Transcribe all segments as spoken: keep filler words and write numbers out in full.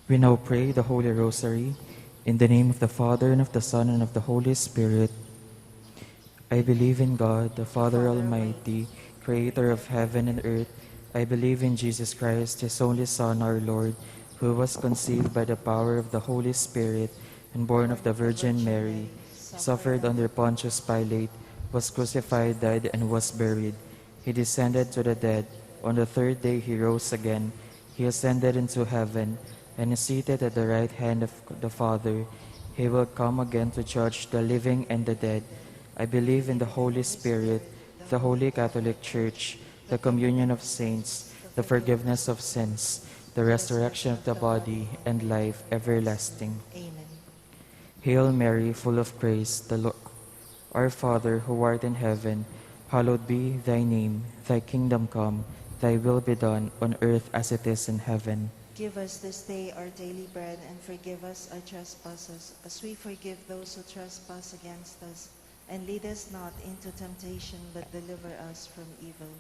We now pray the Holy Rosary in the name of the Father, and of the Son, and of the Holy Spirit. I believe in God, the Father Almighty, creator of heaven and earth. I believe in Jesus Christ, his only Son, our Lord, who was conceived by the power of the Holy Spirit and born of the Virgin Mary, suffered under Pontius Pilate, was crucified, died, and was buried. He descended to the dead. On the third day he rose again. He ascended into heaven and is seated at the right hand of the Father. He will come again to judge the living and the dead. I believe in the Holy Spirit, the Holy Catholic Church, the communion of saints, the forgiveness of sins, the resurrection of the body, and life everlasting. Amen. Hail Mary, full of grace, the Lord, our Father who art in heaven, hallowed be thy name. Thy kingdom come, thy will be done on earth as it is in heaven. Give us this day our daily bread, and forgive us our trespasses, as we forgive those who trespass against us. And lead us not into temptation, but deliver us from evil.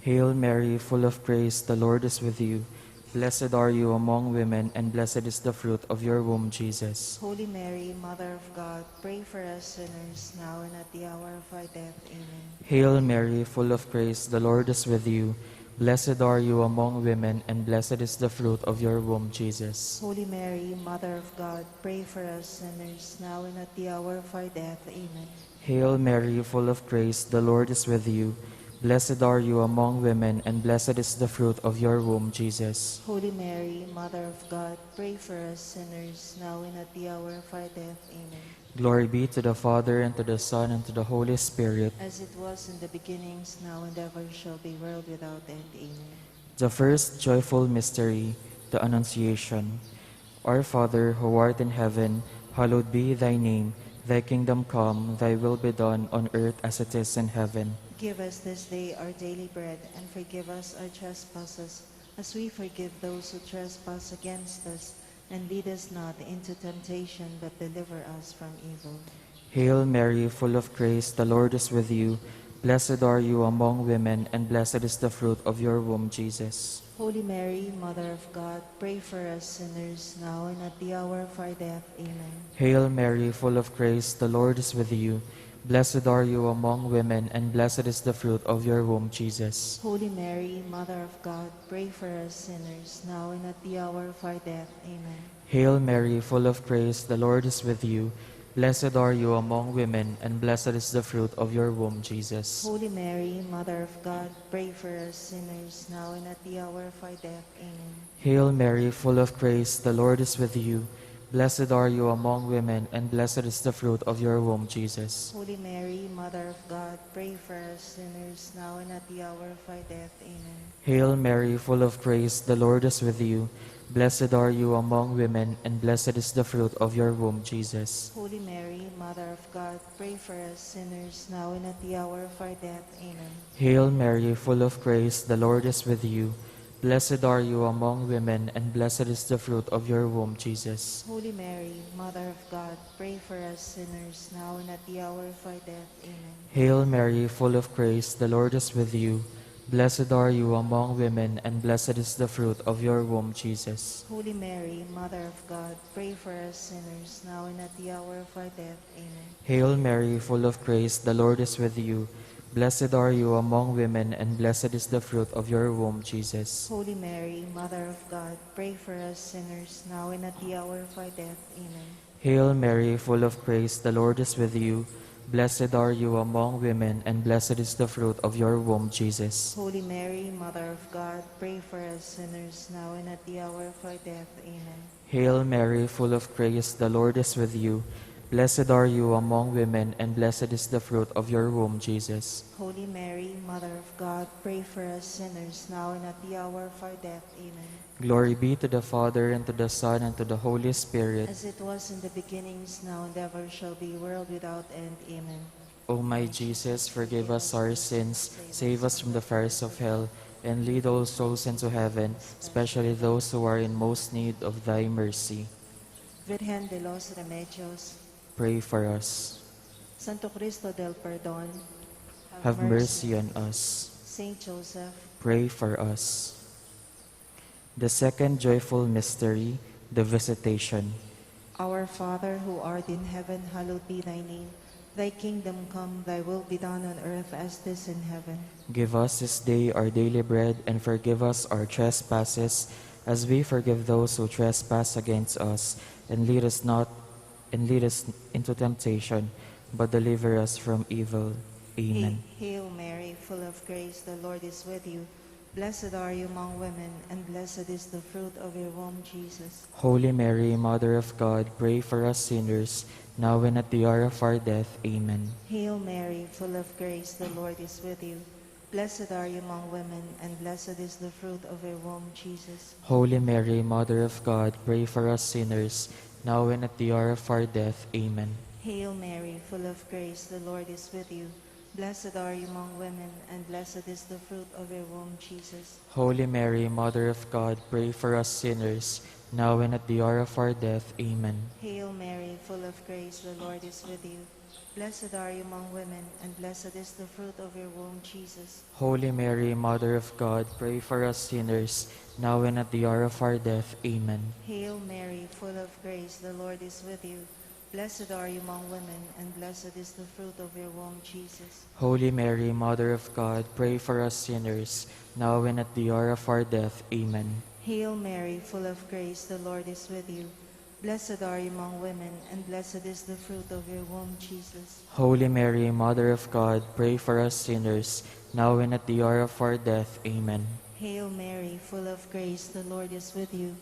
Hail Mary, full of grace, the Lord is with you. Blessed are you among women, and blessed is the fruit of your womb, Jesus. Holy Mary, Mother of God, pray for us sinners, now and at the hour of our death. Amen. Hail Mary, full of grace, the Lord is with you. Blessed are you among women, and blessed is the fruit of your womb, Jesus. Holy Mary, Mother of God, pray for us sinners, now and at the hour of our death. Amen. Hail Mary, full of grace, the Lord is with you. Blessed are you among women, and blessed is the fruit of your womb, Jesus. Holy Mary, Mother of God, pray for us sinners, now and at the hour of our death. Amen. Glory be to the Father, and to the Son, and to the Holy Spirit. As it was in the beginnings, now and ever shall be, world without end. Amen. The first joyful mystery, the Annunciation. Our Father, who art in heaven, hallowed be thy name. Thy kingdom come, thy will be done on earth as it is in heaven. Give us this day our daily bread, and forgive us our trespasses, as we forgive those who trespass against us. And lead us not into temptation, but deliver us from evil. Hail Mary, full of grace, the Lord is with you. Blessed are you among women, and blessed is the fruit of your womb, Jesus. Holy Mary, Mother of God, pray for us sinners, now and at the hour of our death. Amen. Hail Mary, full of grace, the Lord is with you. Blessed are you among women, and blessed is the fruit of your womb, Jesus. Holy Mary, Mother of God, pray for us sinners, now and at the hour of our death. Amen. Hail Mary, full of grace, the Lord is with you. Blessed are you among women, and blessed is the fruit of your womb, Jesus. Holy Mary, Mother of God, pray for us sinners, now and at the hour of our death. Amen. Hail Mary, full of grace, the Lord is with you. Blessed are you among women, and blessed is the fruit of your womb, Jesus. Holy Mary, Mother of God, pray for us sinners, now and at the hour of our death. Amen. Hail Mary, full of grace, the Lord is with you. Blessed are you among women, and blessed is the fruit of your womb, Jesus. Holy Mary, Mother of God, pray for us sinners, now and at the hour of our death. Amen. Hail Mary, full of grace, the Lord is with you. Blessed are you among women, and blessed is the fruit of your womb, Jesus. Holy Mary, Mother of God, pray for us sinners, now and at the hour of our death. Amen. Hail Mary, full of grace, the Lord is with you. Blessed are you among women, and blessed is the fruit of your womb, Jesus. Holy Mary, Mother of God, pray for us sinners, now and at the hour of our death. Amen. Hail Mary, full of grace, the Lord is with you. Blessed are you among women, and blessed is the fruit of your womb, Jesus. Holy Mary, Mother of God, pray for us sinners, now and at the hour of our death. Amen. Hail Mary, full of grace, the Lord is with you. Blessed are you among women, and blessed is the fruit of your womb, Jesus. Holy Mary, Mother of God, pray for us sinners, now and at the hour of our death. Amen. Hail Mary, full of grace, the Lord is with you. Blessed are you among women, and blessed is the fruit of your womb, Jesus. Holy Mary, Mother of God, pray for us sinners, now and at the hour of our death. Amen. Glory be to the Father, and to the Son, and to the Holy Spirit. As it was in the beginnings, now and ever shall be, world without end. Amen. O my Jesus, forgive us our sins, save us from the fires of hell, and lead all souls into heaven, especially those who are in most need of thy mercy. Virgen de los Remedios, Pray for us. Santo Cristo del Perdon, Have mercy on us. Saint Joseph, Pray for us. The second joyful mystery, the Visitation. Our Father, who art in heaven, hallowed be thy name. Thy kingdom come, thy will be done on earth as it is in heaven. Give us this day our daily bread, and forgive us our trespasses, as we forgive those who trespass against us. And lead us not, and lead us into temptation, but deliver us from evil. Amen. Hail, Hail Mary, full of grace, the Lord is with you. Blessed are you among women, and blessed is the fruit of your womb, Jesus. Holy Mary, Mother of God, pray for us sinners, now and at the hour of our death. Amen. Hail Mary, full of grace, the Lord is with you. Blessed are you among women, and blessed is the fruit of your womb, Jesus. Holy Mary, Mother of God, pray for us sinners, now and at the hour of our death. Amen. Hail Mary, full of grace, the Lord is with you. Blessed are you among women, and blessed is the fruit of your womb, Jesus. Holy Mary, Mother of God, pray for us sinners, now and at the hour of our death. Amen. Hail Mary, full of grace, the Lord is with you. Blessed are you among women, and blessed is the fruit of your womb, Jesus. Holy Mary, Mother of God, pray for us sinners, now and at the hour of our death. Amen. Hail Mary, full of grace, the Lord is with you. Blessed are you among women, and blessed is the fruit of your womb, Jesus. Holy Mary, Mother of God, pray for us sinners, now and at the hour of our death. Amen. Hail Mary, full of grace, the Lord is with you. Blessed are you among women, and blessed is the fruit of your womb, Jesus. Holy Mary, Mother of God, pray for us sinners, now and at the hour of our death. Amen. Hail Mary, full of grace, the Lord is with you.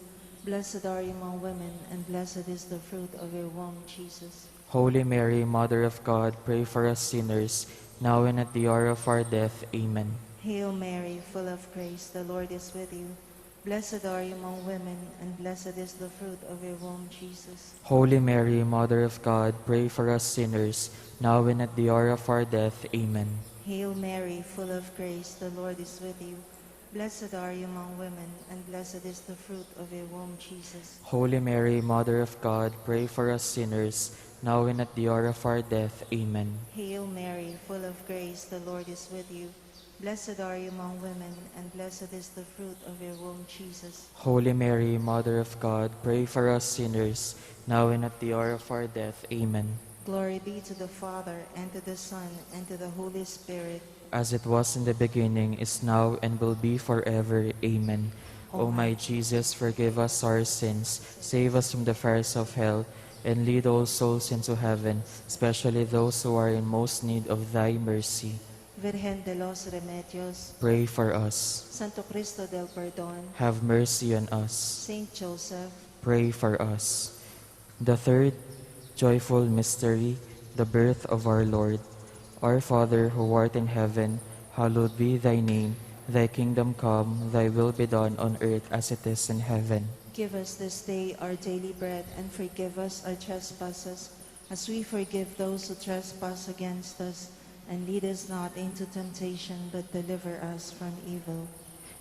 Blessed are you among women, and blessed is the fruit of your womb, Jesus. Holy Mary, Mother of God, pray for us sinners, now and at the hour of our death. Amen. Hail Mary, full of grace, the Lord is with you. Blessed are you among women, and blessed is the fruit of your womb, Jesus. Holy Mary, Mother of God, pray for us sinners, now and at the hour of our death. Amen. Hail Mary, full of grace, the Lord is with you. Blessed are you among women, and blessed is the fruit of your womb, Jesus. Holy Mary, Mother of God, pray for us sinners, now and at the hour of our death. Amen. Hail Mary, full of grace, the Lord is with you. Blessed are you among women, and blessed is the fruit of your womb, Jesus. Holy Mary, Mother of God, pray for us sinners, now and at the hour of our death. Amen. Glory be to the Father, and to the Son, and to the Holy Spirit. As it was in the beginning, is now, and will be forever. Amen. O my Jesus, forgive us our sins, save us from the fires of hell, and lead all souls into heaven, especially those who are in most need of thy mercy. Virgen de los Remedios. Pray for us. Santo Cristo del Perdon. Have mercy on us. Saint Joseph. Pray for us. The third joyful mystery, the birth of our Lord. Our Father, who art in heaven, hallowed be thy name. Thy kingdom come, thy will be done on earth as it is in heaven. Give us this day our daily bread, and forgive us our trespasses, as we forgive those who trespass against us. And lead us not into temptation, but deliver us from evil.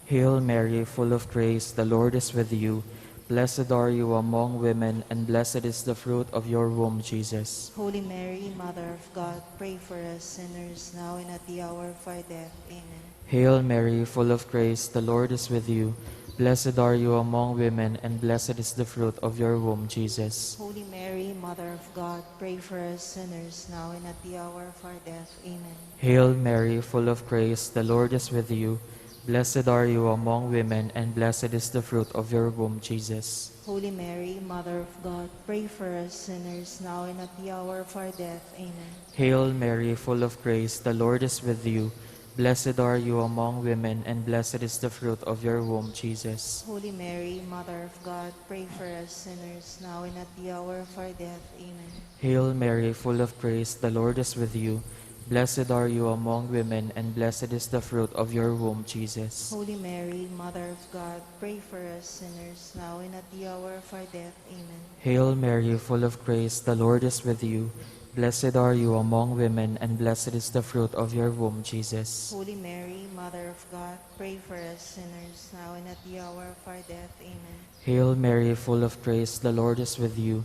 Hail Mary, full of grace, the Lord is with you. Blessed are you among women, and blessed is the fruit of your womb, Jesus. Holy Mary, Mother of God, pray for us sinners, now and at the hour of our death. Amen. Hail Mary, full of grace, the Lord is with you. Blessed are you among women, and blessed is the fruit of your womb, Jesus. Holy Mary, Mother of God, pray for us sinners, now and at the hour of our death. Amen. Hail Mary, full of grace, the Lord is with you. Blessed are you among women, and blessed is the fruit of your womb, Jesus. Holy Mary, Mother of God, pray for us sinners, now and at the hour of our death. Amen. Hail Mary, full of grace, the Lord is with you. Blessed are you among women, and blessed is the fruit of your womb, Jesus. Holy Mary, Mother of God, pray for us sinners, now and at the hour of our death. Amen. Hail Mary, full of grace, the Lord is with you. Blessed are you among women, and blessed is the fruit of your womb, Jesus. Holy Mary, Mother of God, pray for us sinners, now and at the hour of our death. Amen. Hail Mary, full of grace, the Lord is with you. Blessed are you among women, and blessed is the fruit of your womb, Jesus. Holy Mary, Mother of God, pray for us sinners, now and at the hour of our death. Amen. Hail Mary, full of grace, the Lord is with you.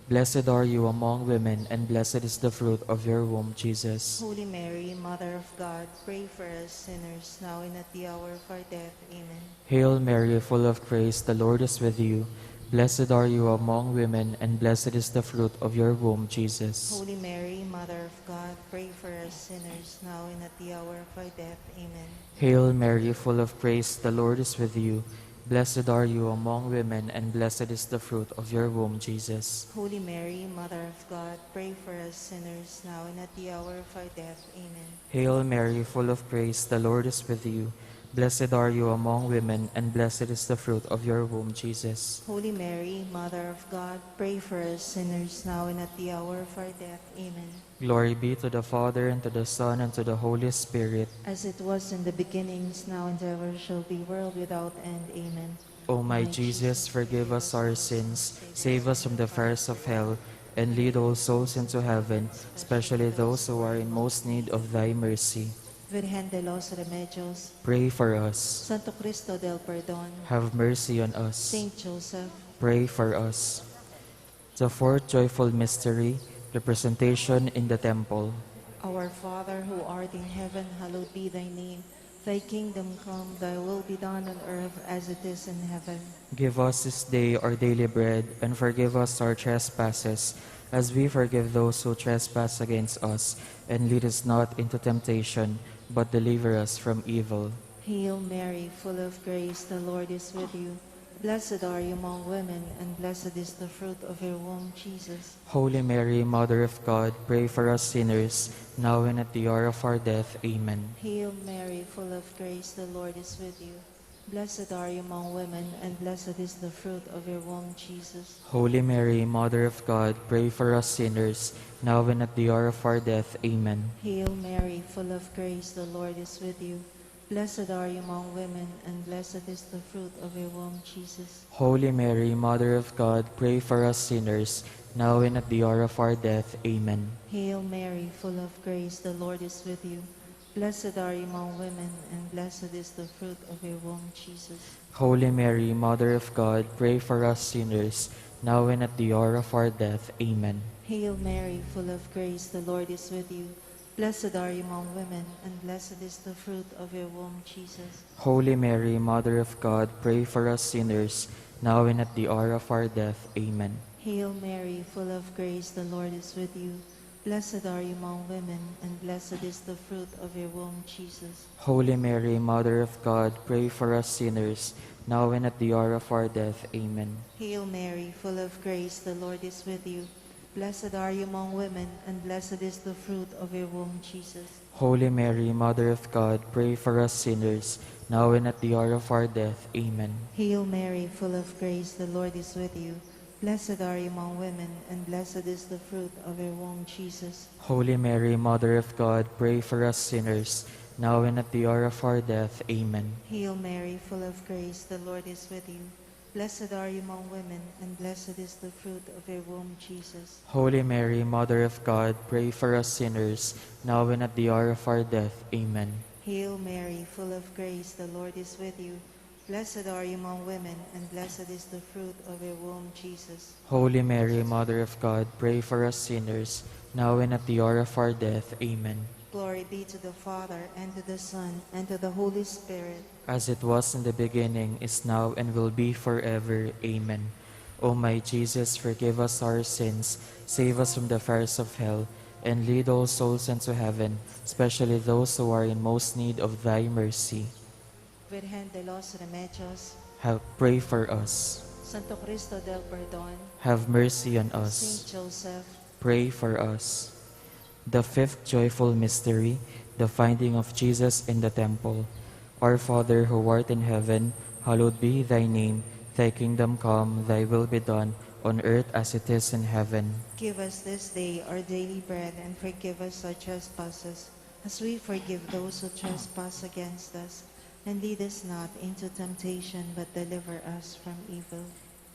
Blessed are you among women, and blessed is the fruit of your womb, Jesus. Holy Mary, Mother of God, pray for us sinners, now and at the hour of our death. Amen. Hail Mary, full of grace, the Lord is with you. Blessed are you among women, and blessed is the fruit of your womb, Jesus. Holy Mary, Mother of God, pray for us sinners, now and at the hour of our death. Amen. Hail Mary, full of grace, the Lord is with you. Blessed are you among women, and blessed is the fruit of your womb, Jesus. Holy Mary, Mother of God, pray for us sinners, now and at the hour of our death. Amen. Hail Mary, full of grace, the Lord is with you. Blessed are you among women, and blessed is the fruit of your womb, Jesus. Holy Mary, Mother of God, pray for us sinners, now and at the hour of our death. Amen. Glory be to the Father, and to the Son, and to the Holy Spirit. As it was in the beginning, is now, and ever shall be, world without end. Amen. O my Jesus, forgive us our sins, save us from the fires of hell, and lead all souls into heaven, especially those who are in most need of thy mercy. Virgen de los Remedios. Pray for us. Santo Cristo del Perdon. Have mercy on us. Saint Joseph. Pray for us. The fourth joyful mystery, the presentation in the temple. Our Father, who art in heaven, hallowed be thy name. Thy kingdom come, thy will be done on earth as it is in heaven. Give us this day our daily bread, and forgive us our trespasses, as we forgive those who trespass against us. And lead us not into temptation, but deliver us from evil. Hail Mary, full of grace, the Lord is with you. Blessed are you among women, and blessed is the fruit of your womb, Jesus. Holy Mary, Mother of God, pray for us sinners, now and at the hour of our death. Amen. Hail Mary, full of grace, the Lord is with you. Blessed are you among women, and blessed is the fruit of your womb, Jesus. Holy Mary, Mother of God, pray for us sinners, now and at the hour of our death. Amen. Hail Mary, full of grace, the Lord is with you. Blessed are you among women, and blessed is the fruit of your womb, Jesus. Holy Mary, Mother of God, pray for us sinners, now and at the hour of our death. Amen. Hail Mary, full of grace, the Lord is with you. Blessed are you among women, and blessed is the fruit of your womb, Jesus. Holy Mary, Mother of God, pray for us sinners, now and at the hour of our death. Amen. Hail Mary, full of grace, the Lord is with you. Blessed are you among women, and blessed is the fruit of your womb, Jesus. Holy Mary, Mother of God, pray for us sinners, now and at the hour of our death. Amen. Hail Mary, full of grace, the Lord is with you. Blessed are you among women, and blessed is the fruit of your womb, Jesus. Holy Mary, Mother of God, pray for us sinners, now and at the hour of our death. Amen. Hail Mary, full of grace, the Lord is with you. Blessed are you among women, and blessed is the fruit of your womb, Jesus. Holy Mary, Mother of God, pray for us sinners, now and at the hour of our death. Amen. Hail Mary, full of grace, the Lord is with you. Blessed are you among women, and blessed is the fruit of your womb, Jesus. Holy Mary, Mother of God, pray for us sinners, now and at the hour of our death. Amen. Hail Mary, full of grace, the Lord is with you. Blessed are you among women, and blessed is the fruit of your womb, Jesus. Holy Mary, Mother of God, pray for us sinners, now and at the hour of our death. Amen. Hail Mary, full of grace, the Lord is with you. Blessed are you among women, and blessed is the fruit of your womb, Jesus. Holy Mary, Mother of God, pray for us sinners, now and at the hour of our death. Amen. Glory be to the Father, and to the Son, and to the Holy Spirit. As it was in the beginning, is now, and will be forever. Amen. O my Jesus, forgive us our sins, save us from the fires of hell, and lead all souls into heaven, especially those who are in most need of thy mercy. Virgen de los Remedios. Have pray for us. Santo Cristo del Perdon. Have mercy on us. Saint Joseph. Pray for us. The fifth joyful mystery, the finding of Jesus in the temple. Our Father who art in heaven, hallowed be thy name. Thy kingdom come, thy will be done, on earth as it is in heaven. Give us this day our daily bread, and forgive us our trespasses, as we forgive those who trespass against us. And lead us not into temptation, but deliver us from evil.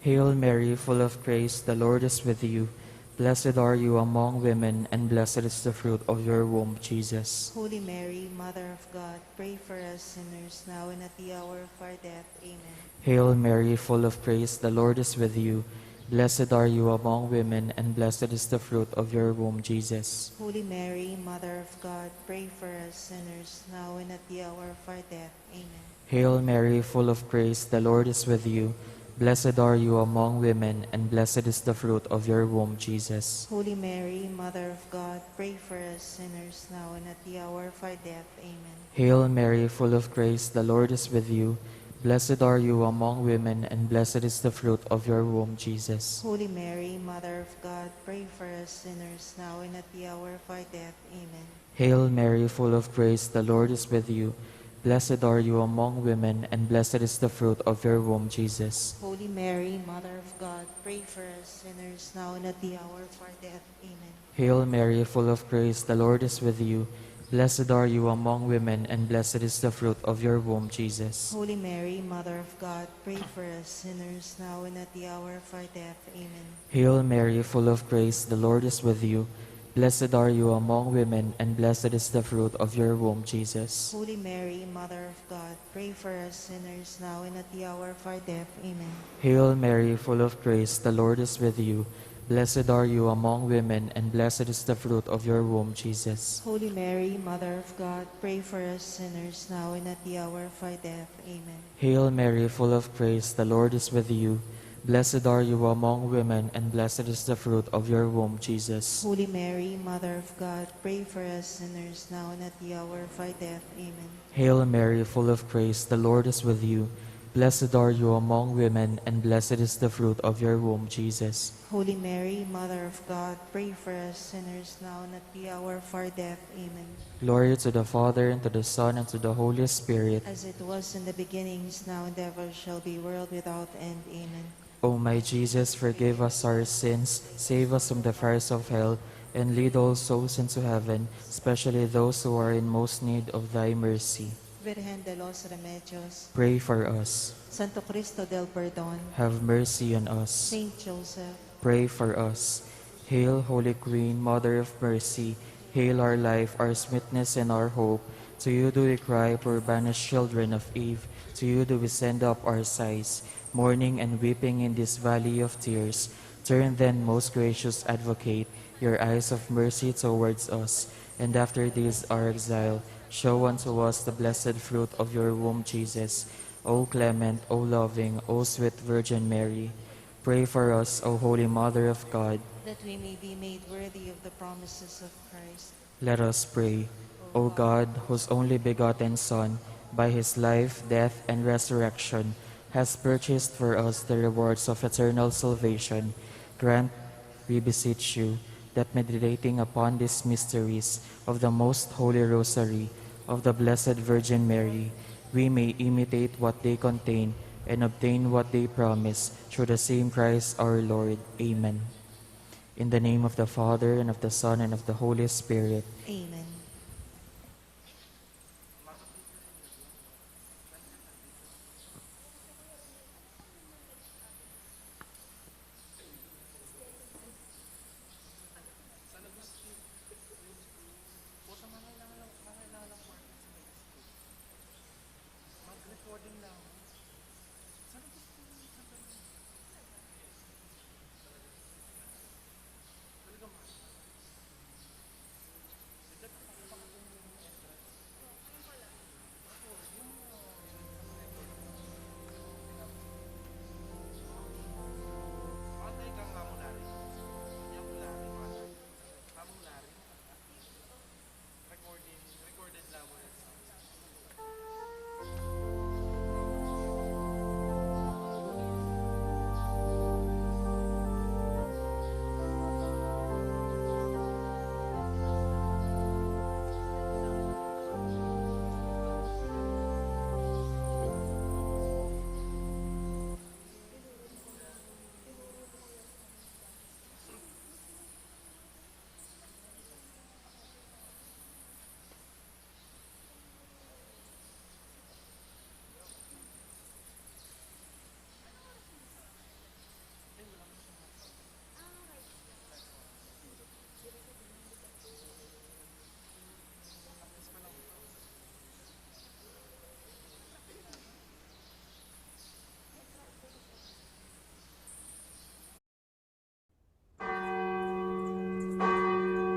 Hail Mary, full of grace, the Lord is with you. Blessed are you among women, and blessed is the fruit of your womb, Jesus. Holy Mary, Mother of God, pray for us sinners, now and at the hour of our death. Amen. Hail Mary, full of grace, the Lord is with you. Blessed are you among women, and blessed is the fruit of your womb, Jesus. Holy Mary, Mother of God, pray for us sinners, now and at the hour of our death. Amen. Hail Mary, full of grace, the Lord is with you. Blessed are you among women, and blessed is the fruit of your womb, Jesus. Holy Mary, Mother of God, pray for us sinners, now and at the hour of our death. Amen. Hail Mary, full of grace, the Lord is with you. Blessed are you among women, and blessed is the fruit of your womb, Jesus. Holy Mary, Mother of God, pray for us sinners, now and at the hour of our death. Amen. Hail Mary, full of grace, the Lord is with you. Blessed are you among women, and blessed is the fruit of your womb, Jesus. Holy Mary, Mother of God, pray for us sinners, now and at the hour of our death. Amen. Hail Mary, full of grace, the Lord is with you. Blessed are you among women, and blessed is the fruit of your womb, Jesus. Holy Mary, Mother of God, pray for us sinners, now and at the hour of our death. Amen. Hail Mary, full of grace, the Lord is with you. Blessed are you among women, and blessed is the fruit of your womb, Jesus. Holy Mary, Mother of God, pray for us sinners, now and at the hour of our death. Amen. Hail Mary, full of grace, the Lord is with you. Blessed are you among women, and blessed is the fruit of your womb, Jesus. Holy Mary, Mother of God, pray for us sinners now and at the hour of our death. Amen. Hail Mary, full of grace, the Lord is with you. Blessed are you among women, and blessed is the fruit of your womb, Jesus. Holy Mary, Mother of God, pray for us sinners now and at the hour of our death. Amen. Hail Mary, full of grace, the Lord is with you. Blessed are you among women, and blessed is the fruit of your womb, Jesus. Holy Mary, Mother of God, pray for us sinners now and at the hour of our death. Amen. Glory to the Father, and to the Son, and to the Holy Spirit. As it was in the beginning, is now, and ever shall be, world without end. Amen. O my Jesus, forgive us our sins, save us from the fires of hell, and lead all souls into heaven, especially those who are in most need of thy mercy. Virgen de los Remedios, pray for us. Santo Cristo del Perdon, have mercy on us. Saint Joseph, pray for us. Hail, Holy Queen, Mother of Mercy, hail our life, our sweetness, and our hope. To you do we cry, poor banished children of Eve. To you do we send up our sighs, mourning and weeping in this valley of tears. Turn then, most gracious Advocate, your eyes of mercy towards us, and after this our exile, show unto us the blessed fruit of your womb, Jesus. O clement, O loving, O sweet Virgin Mary, pray for us, O Holy Mother of God. That we may be made worthy of the promises of Christ. Let us pray. O God, whose only begotten Son, by his life, death, and resurrection, has purchased for us the rewards of eternal salvation, grant, we beseech you, that meditating upon these mysteries of the most holy Rosary of the Blessed Virgin Mary, we may imitate what they contain and obtain what they promise, through the same Christ our Lord. Amen. In the name of the Father, and of the Son, and of the Holy Spirit. Amen.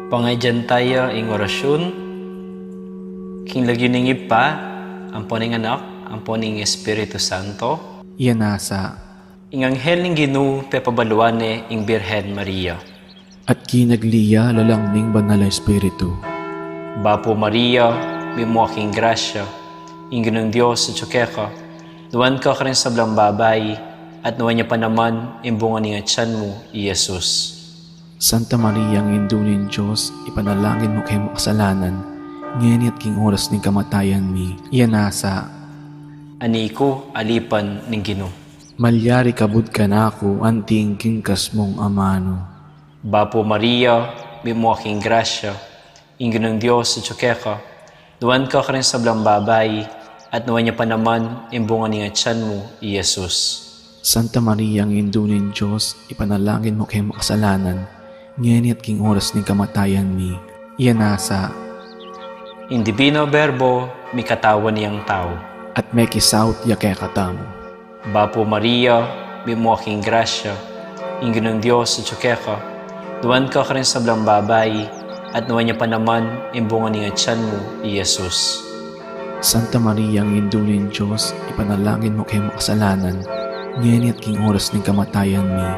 Pangadyan taya ing orasyun. King lagyu ning Ibpa, ampo ning Anak, ampo ning Espiritu Santo. Iya nasa. Ing anghel ning Ginu pepabaluan ne ing Birhen Maria. At kinagli ya lalang ning Banal a Espiritu. Bapu Maria, mitmu ka king grasya, ing Ginung Dios atyu keka, nuan ka karing sablang babai, at nuan ya pa naman ing bunga ning atyan mu, i Jesus. Santa Maria, Indu ning Dios, ipanalangin mu keng makasalanan, ngeni at king oras ning kamatayan mi. Iya nasa. Ani ku, alipan ning Ginu. Malyari kabud kanaku anti ing kingkas mung amanu. Bapu Maria, mitmu ka king grasya, ing Ginung Dios atyu keka, nuan ka karing sablang babai, at nuan ya pa naman ing bunga ning atyan mu, i Jesus. Santa Maria, Indu ning Dios, ipanalangin mu keng makasalanan, ngeni at king oras ning kamatayan mi. Iya nasa. Ing Divino Verbo, mikatawan yang tau. At mekisaut ya kekatamu. Bapu Maria, mitmu ka king grasya, Ing Ginung Dios atyu keka, nuan ka karing sablang babai, at nuan ya pa naman ing bunga ning atyan mu, i Jesus. Santa Maria, Indu ning Dios, ipanalangin mu keng makasalanan, ngeni at king oras ning kamatayan mi.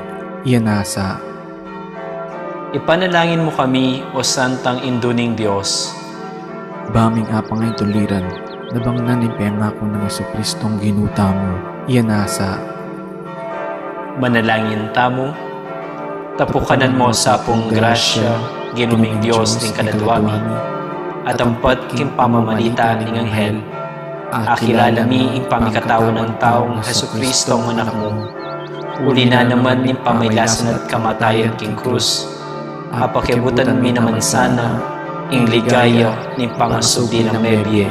Iya nasa. Ipanalangin mu kami, O Santang Indu ning Dios. Ba ming apang ing tuliran, nabangnan ning pengaku nang Jesucristong Ginu tamu, iya nasa. Manalangin tamu. Tapukanan mu sa pung grasya, Ginu ming Dios ning kaladwa mi, at ampat king pamamalita ning anghel, akilala mi ing pamikatau nang taung Jesucristong anak mu. Uli na naman ning pamailasan at kamatayan king krus, apakiabutan mi naman sana ing ligaya ning pangasubli nang mebie.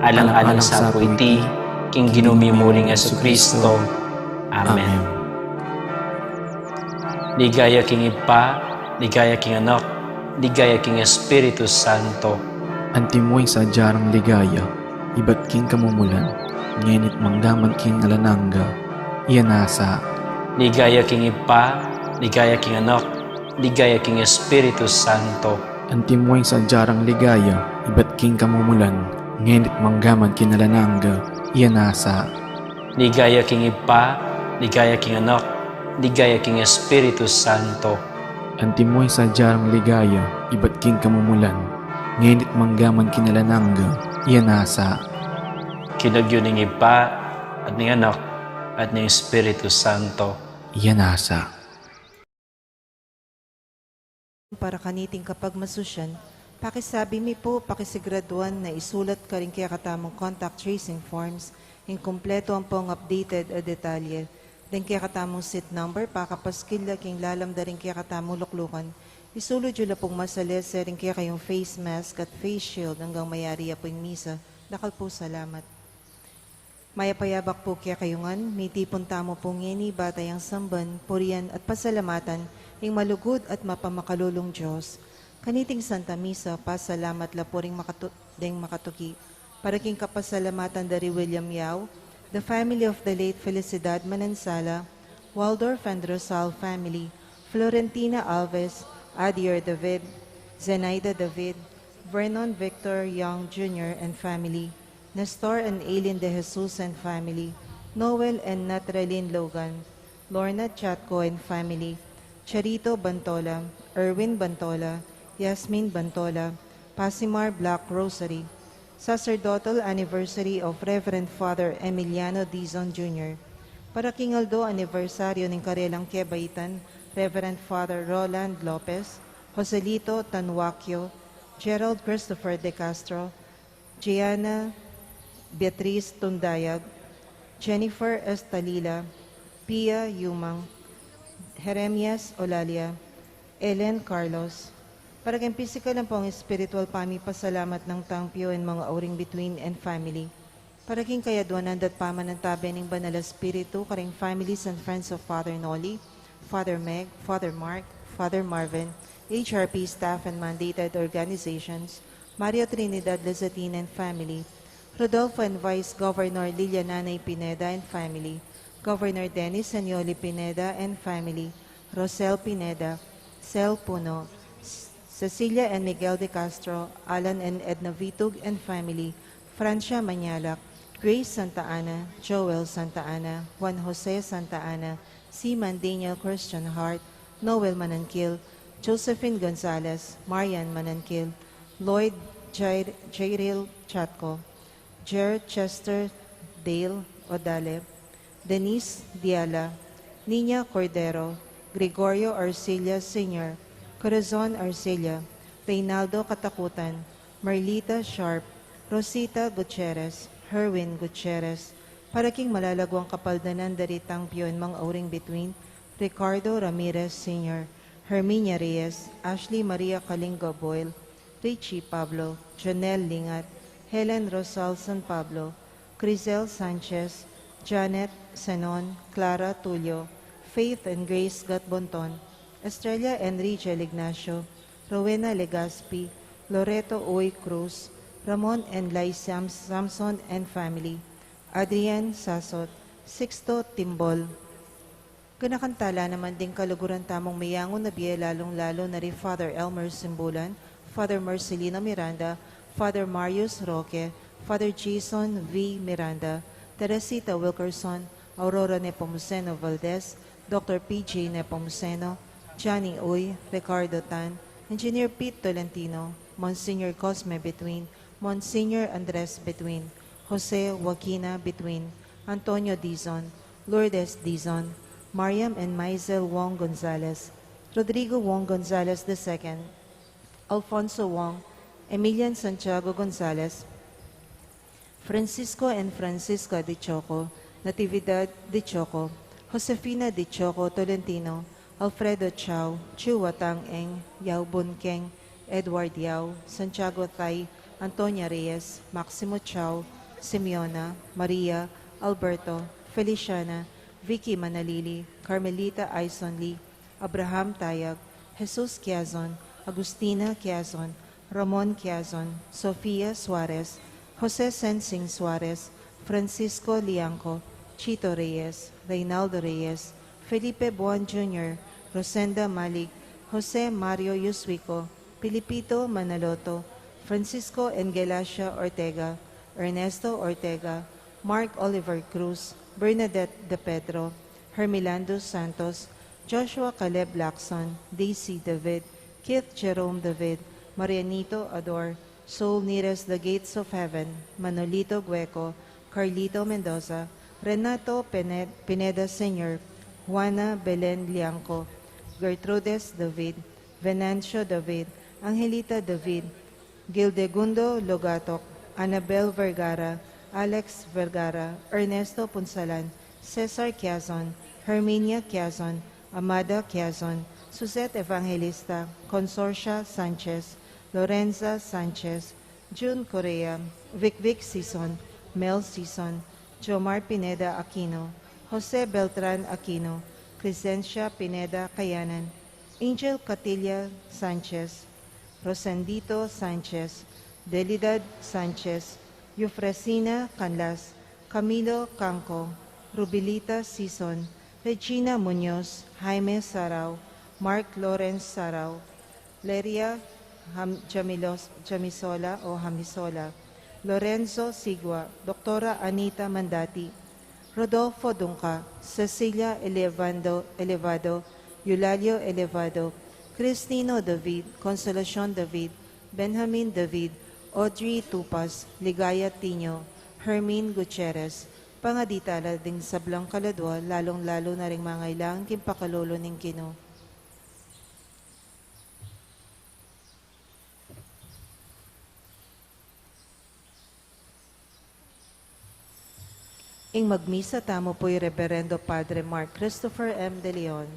Alang-alang sa pu iti, king Ginu mi muring Jesucristo. Amen. Ligaya king Ibpa, ligaya king Anak, ligaya king Espiritu Santo. Antimo ing sadya rang ligaya, ibat king kamumulan, ngeni't manggaman king alang angga. Iya nasa. Ligaya king Ibpa, ligaya king Anak, ligaya king Espiritu Santo. Antimo ing sadya rang ligaya, ibat king kamumulan, ngeni't manggaman king alang angga. Iya nasa. Ligaya king Ibpa, ligaya king Anak, ligaya king Espiritu Santo. Antimo ing sadya rang ligaya, ibat king kamumulan, ngeni't manggaman king alang angga. Iya nasa. King lagyu ning Ibpa, at ning Anak, at ning Espiritu Santo. Iya nasa. Para kaniting kapagmasusyan, pakisabi mi pu, pakisiguraduan na isulat karing kekatamung contact tracing forms ing kumpletu ampong updated a detalye. Deng kekatamung seat number, pakapaskil la king lalam da ring kekatamung luklukan. Isulud yu la pung masalese ring kekayung face mask at face shield anggang mayari ya pu ing misa. Dakal pung salamat. Mayap a yabak pu kekayu ngan, mitipun tamu pu ngeni, ba tayang samban, purian at pasalamatan ing malugud at mapamakalulung Dios. Kaniting Santa Misa, pasalamat la pu ring makatu-, deng makatuki. Para king kapasalamatan da ri William Yao, the family of the late Felicidad Manansala, Waldorf and Rosal family, Florentina Alves, Adier David, Zenaida David, Vernon Victor Young Junior and family, Nestor and Aileen De Jesus and family, Noel and Natralyn Logan, Lorna Chatco and family, Charito Bantola, Erwin Bantola, Yasmin Bantola, Pasimar Black Rosary. Sacerdotal anniversary of Reverend Father Emiliano Dizon Junior. Para king aldo anibersaryo ning karelang kebaitan, Reverend Father Roland Lopez, Joselito Tanwaquio, Gerald Christopher De Castro, Gianna Beatriz Tundayag, Jennifer Estalila, Pia Yumang, Jeremias Olalia, Ellen Carlos. Para king pisikal ampong espiritual pamipasalamat nang Tangpio and mga Uring Bituin and family. Para king kayaduanan da't pamanantabe ning Banal Espiritu karing families and friends of Father Noli, Father Meg, Father Mark, Father Marvin, H R P staff and mandated organizations, Mario Trinidad Lazatin and family, Rodolfo and Vice Governor Lilia Nanay Pineda and family, Governor Dennis and Yoli Pineda and family, Rosel Pineda, Sel Puno, S-, Cecilia and Miguel De Castro, Alan and Edna Vitug and family, Francia Mañalac, Grace Santa Ana, Joel Santa Ana, Juan Jose Santa Ana, Seaman Daniel Christian Hart, Noel Mananquil, Josephine Gonzalez, Marian Mananquil, Lloyd Jair-, Jairil Chatco, Jer Chester Dale Odale, Denise Diala, Nina Cordero, Gregorio Arcilla Senior, Corazon Arcilla, Reynaldo Katakutan, Merlita Sharp, Rosita Gutierrez, Herwin Gutierrez, para king malalaguang kapaldanan da ri Tangpio and mga Uring Bituin, Ricardo Ramirez Senior, Herminia Reyes, Ashley Maria Kalinga Boyle, Richie Pablo, Jonel Lingat, Helen Rosal San Pablo, Crisel Sanchez, Janet Senon, Clara Tulio, Faith and Grace Gatbonton, Estrella and Rigel Ignacio, Rowena Legaspi, Loreto Uy Cruz, Ramon and Lai Sam-, Samson and family, Adrian Sasot, Sixto Timbol, Ganakan tala naman ding kaluguran tamung meyangu na bie, lalung-lalu na ri Father Elmer Simbulan, Father Marcelino Miranda, Father Marius Roque, Father Jason V. Miranda, Teresita Wilkerson, Aurora Nepomuceno Valdez, Doctor P J Nepomuceno, Johnny Uy, Ricardo Tan, Engineer Pete Tolentino, Monsignor Cosme Between, Monsignor Andres Between, Jose Joaquina Between, Antonio Dizon, Lourdes Dizon, Mariam and Maisel Wong Gonzalez, Rodrigo Wong Gonzalez the second, Alfonso Wong, Emilian Santiago Gonzalez, Francisco and Francisca de Choco, Natividad de Choco, Josefina de Choco Tolentino, Alfredo Chao, Chu Watang Eng, Yao Bun Keng, Edward Yao, Santiago Thai, Antonia Reyes, Maximo Chao, Simeona, Maria, Alberto, Feliciana, Vicky Manalili, Carmelita Aison Lee, Abraham Tayag, Jesus Kiazon, Agustina Kiazon, Ramon Kiazon, Sofia Suarez, Jose Sensing Suarez, Francisco Liangco, Chito Reyes, Reynaldo Reyes, Felipe Buan Junior, Rosenda Malig, Jose Mario Yuswiko, Pilipito Manaloto, Francisco and Gelacia Ortega, Ernesto Ortega, Mark Oliver Cruz, Bernadette De Pedro, Hermilando Santos, Joshua Caleb Lacson, Daisy David, Keith Jerome David, Marianito Ador, Soul Nearest the Gates of Heaven, Manolito Gueco, Carlito Mendoza, Renato Pene-, Pineda Senior, Juana Belen Liangco, Gertrudes David, Venancio David, Angelita David, Gildegundo Logatok, Anabel Vergara, Alex Vergara, Ernesto Punsalan, Cesar Kiazon, Herminia Kiazon, Amada Kiazon, Suzette Evangelista, Consorcia Sanchez, Lorenza Sanchez, June Correa, Vicvic Sison, Mel Sison, Jomar Pineda Aquino, Jose Beltran Aquino, Crescencia Pineda Kayanan, Angel Catilla Sanchez, Rosendito Sanchez, Delidad Sanchez, Eufrasina Canlas, Camilo Canco, Rubilita Sison, Regina Muñoz, Jaime Sarao, Mark Lawrence Sarao, Leria Ham-, Jamilos-, Jamisola o Hamisola, Lorenzo Sigua, Doktora Anita Mandati, Rodolfo Dungca, Cecilia Elevando, Elevado, Eulalio Elevado, Cristino David, Consolacion David, Benjamin David, Audrey Tupas, Ligaya Tino, Hermine Gutierrez, pangadi tala ding sablang kaladua, lalung-lalu na ring mangailangan king pakalulu ning Ginu. Ing magmisa tamu pu i Reberendo Padre Mark Christopher M. De Leon.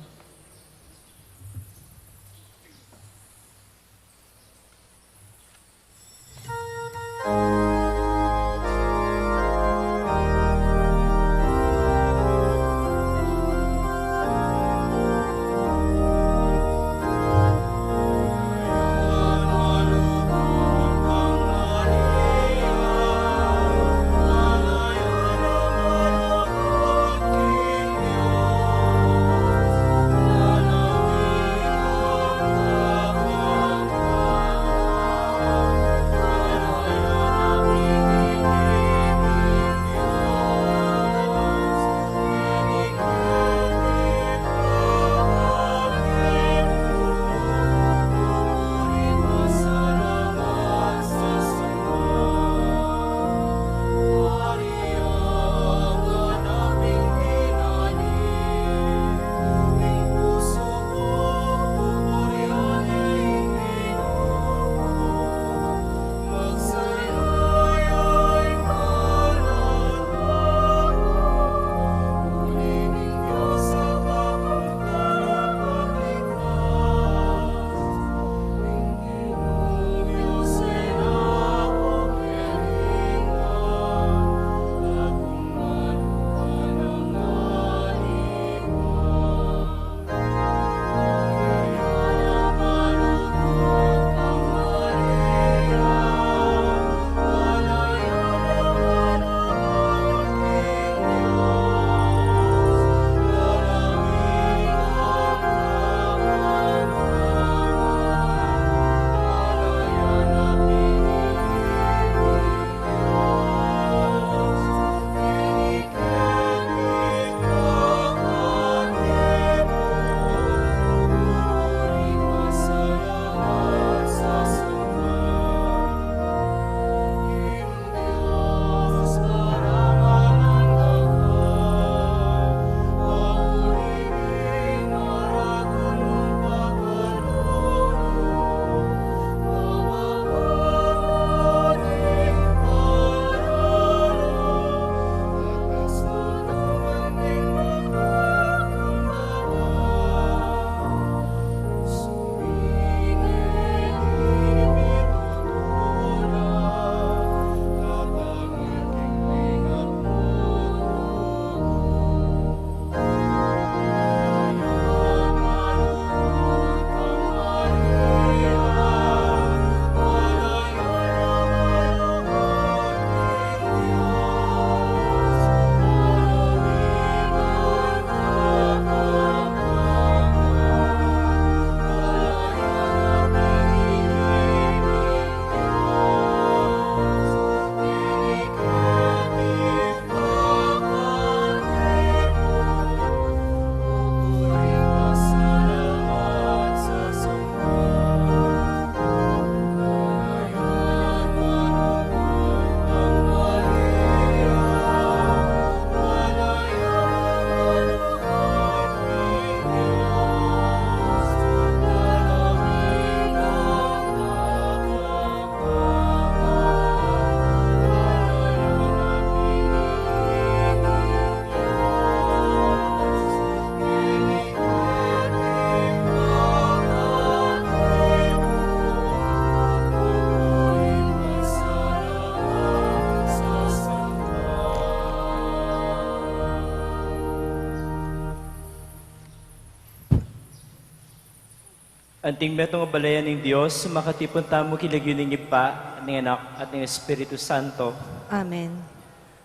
Anting metung a balayan ning Dios, makatipun tamu king lagyu ning Ibpa, ning Anak, at ning Espiritu Santo. Amen.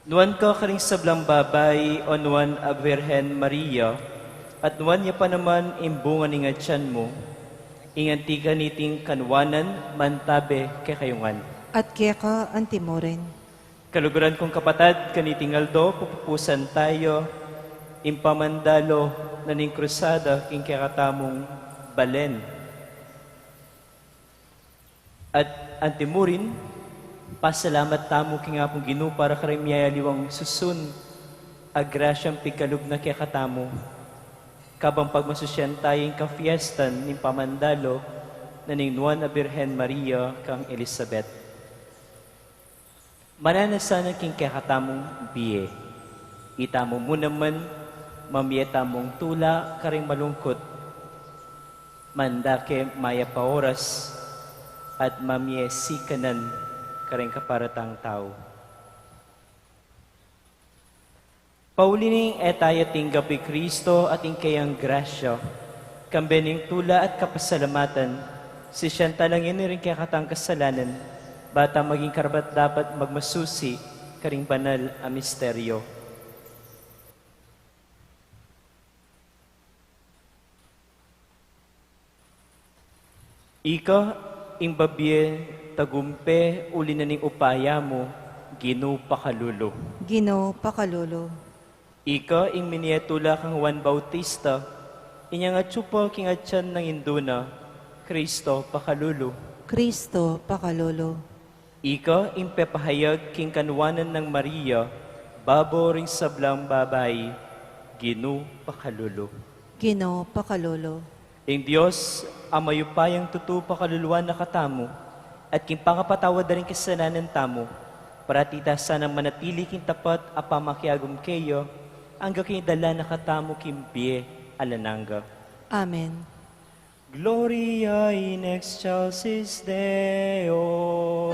Nuan ka karing sablang babai, o nuan a Birhen Maria, at nuan ya pa naman ing bunga ning atian mu. Ing anti ka niting kanuanan, mantabe kekayu ngan. At keka anti mu rin. Kaluguran kung kapatad, kaniting aldo, pupupusan tayu ing pamandalo na ning Krusada king kekatamung balen. At anti mu rin, pasalamat tamu king Apung Ginu para karing miyayaliwang susun a grasyang pigkalub na kekatamu, kabang pagmasusian tayu ing kafiestan ning pamandalo na ning Nuan a Birhen Maria kang Elizabeth. Mananasan king kekatamung bie. Itamu mu naman, mamie tamung tula karing malungkut, mandake mayap a oras, at mamie sikanan karing kaparatang tau. Pauli ning e taya tinggap i Kristo at ing keyang grasya, kambe ning tula at kapasalamatan, sisian ta la ngeni ring kekatang kasalanan, ba ta maging karapat-dapat magmasusi karing banal a misteryo. Ika ing babie tagumpe uli na ning upaya mu, Ginu pakalulu. Ginu pakalulu. Ika ing minie tula kang Juan Bautista, inyang atyu pa king atian nang Indu na, Kristo pakalulu. Kristo pakalulu. Ika ing pepahayag king kanuanan nang Maria, babo ring sablang babai, Ginu pakalulu. Ginu pakalulu. Ing Dios a mayupayang tutu pakaluluan na katamu, at king pangapatawad da ring kasalanan tamu, parati ta sanang manatili king tapat a pamakiagum keya, angga king dala na katamu king bie alang angga. Amen. Gloria in excelsis Deo.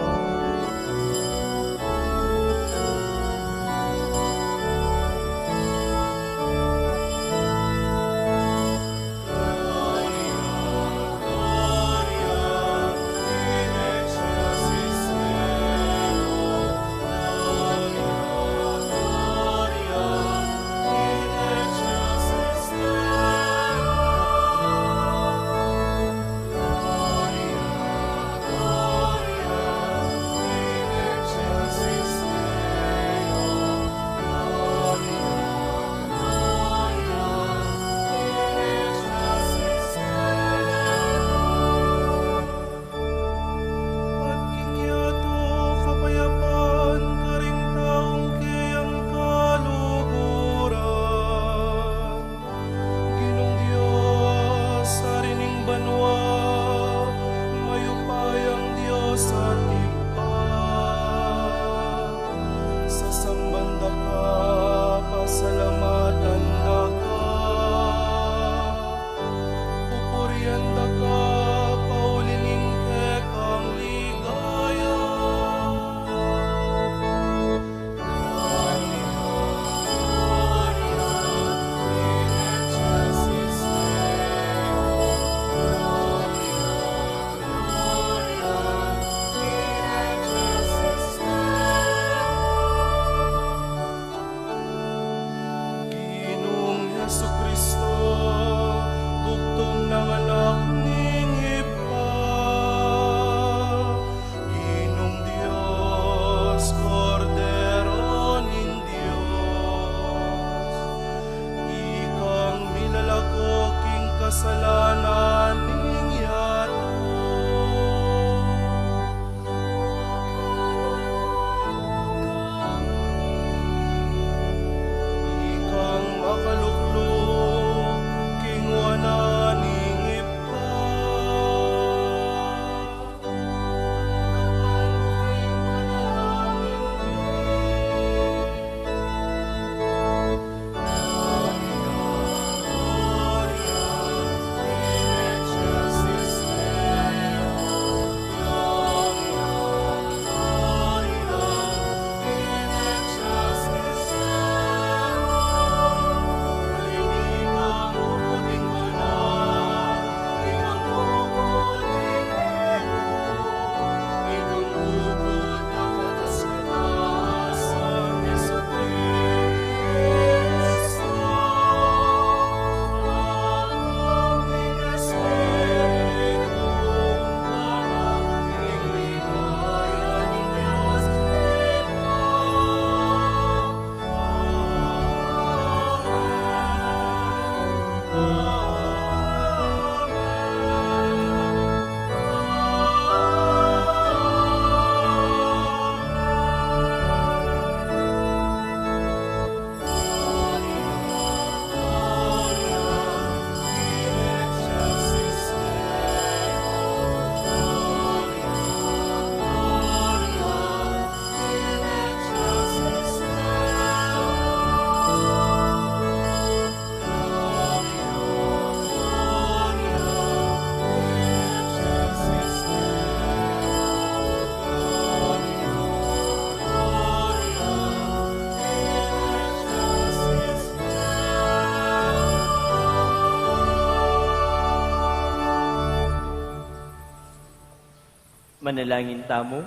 Manalangin tamu.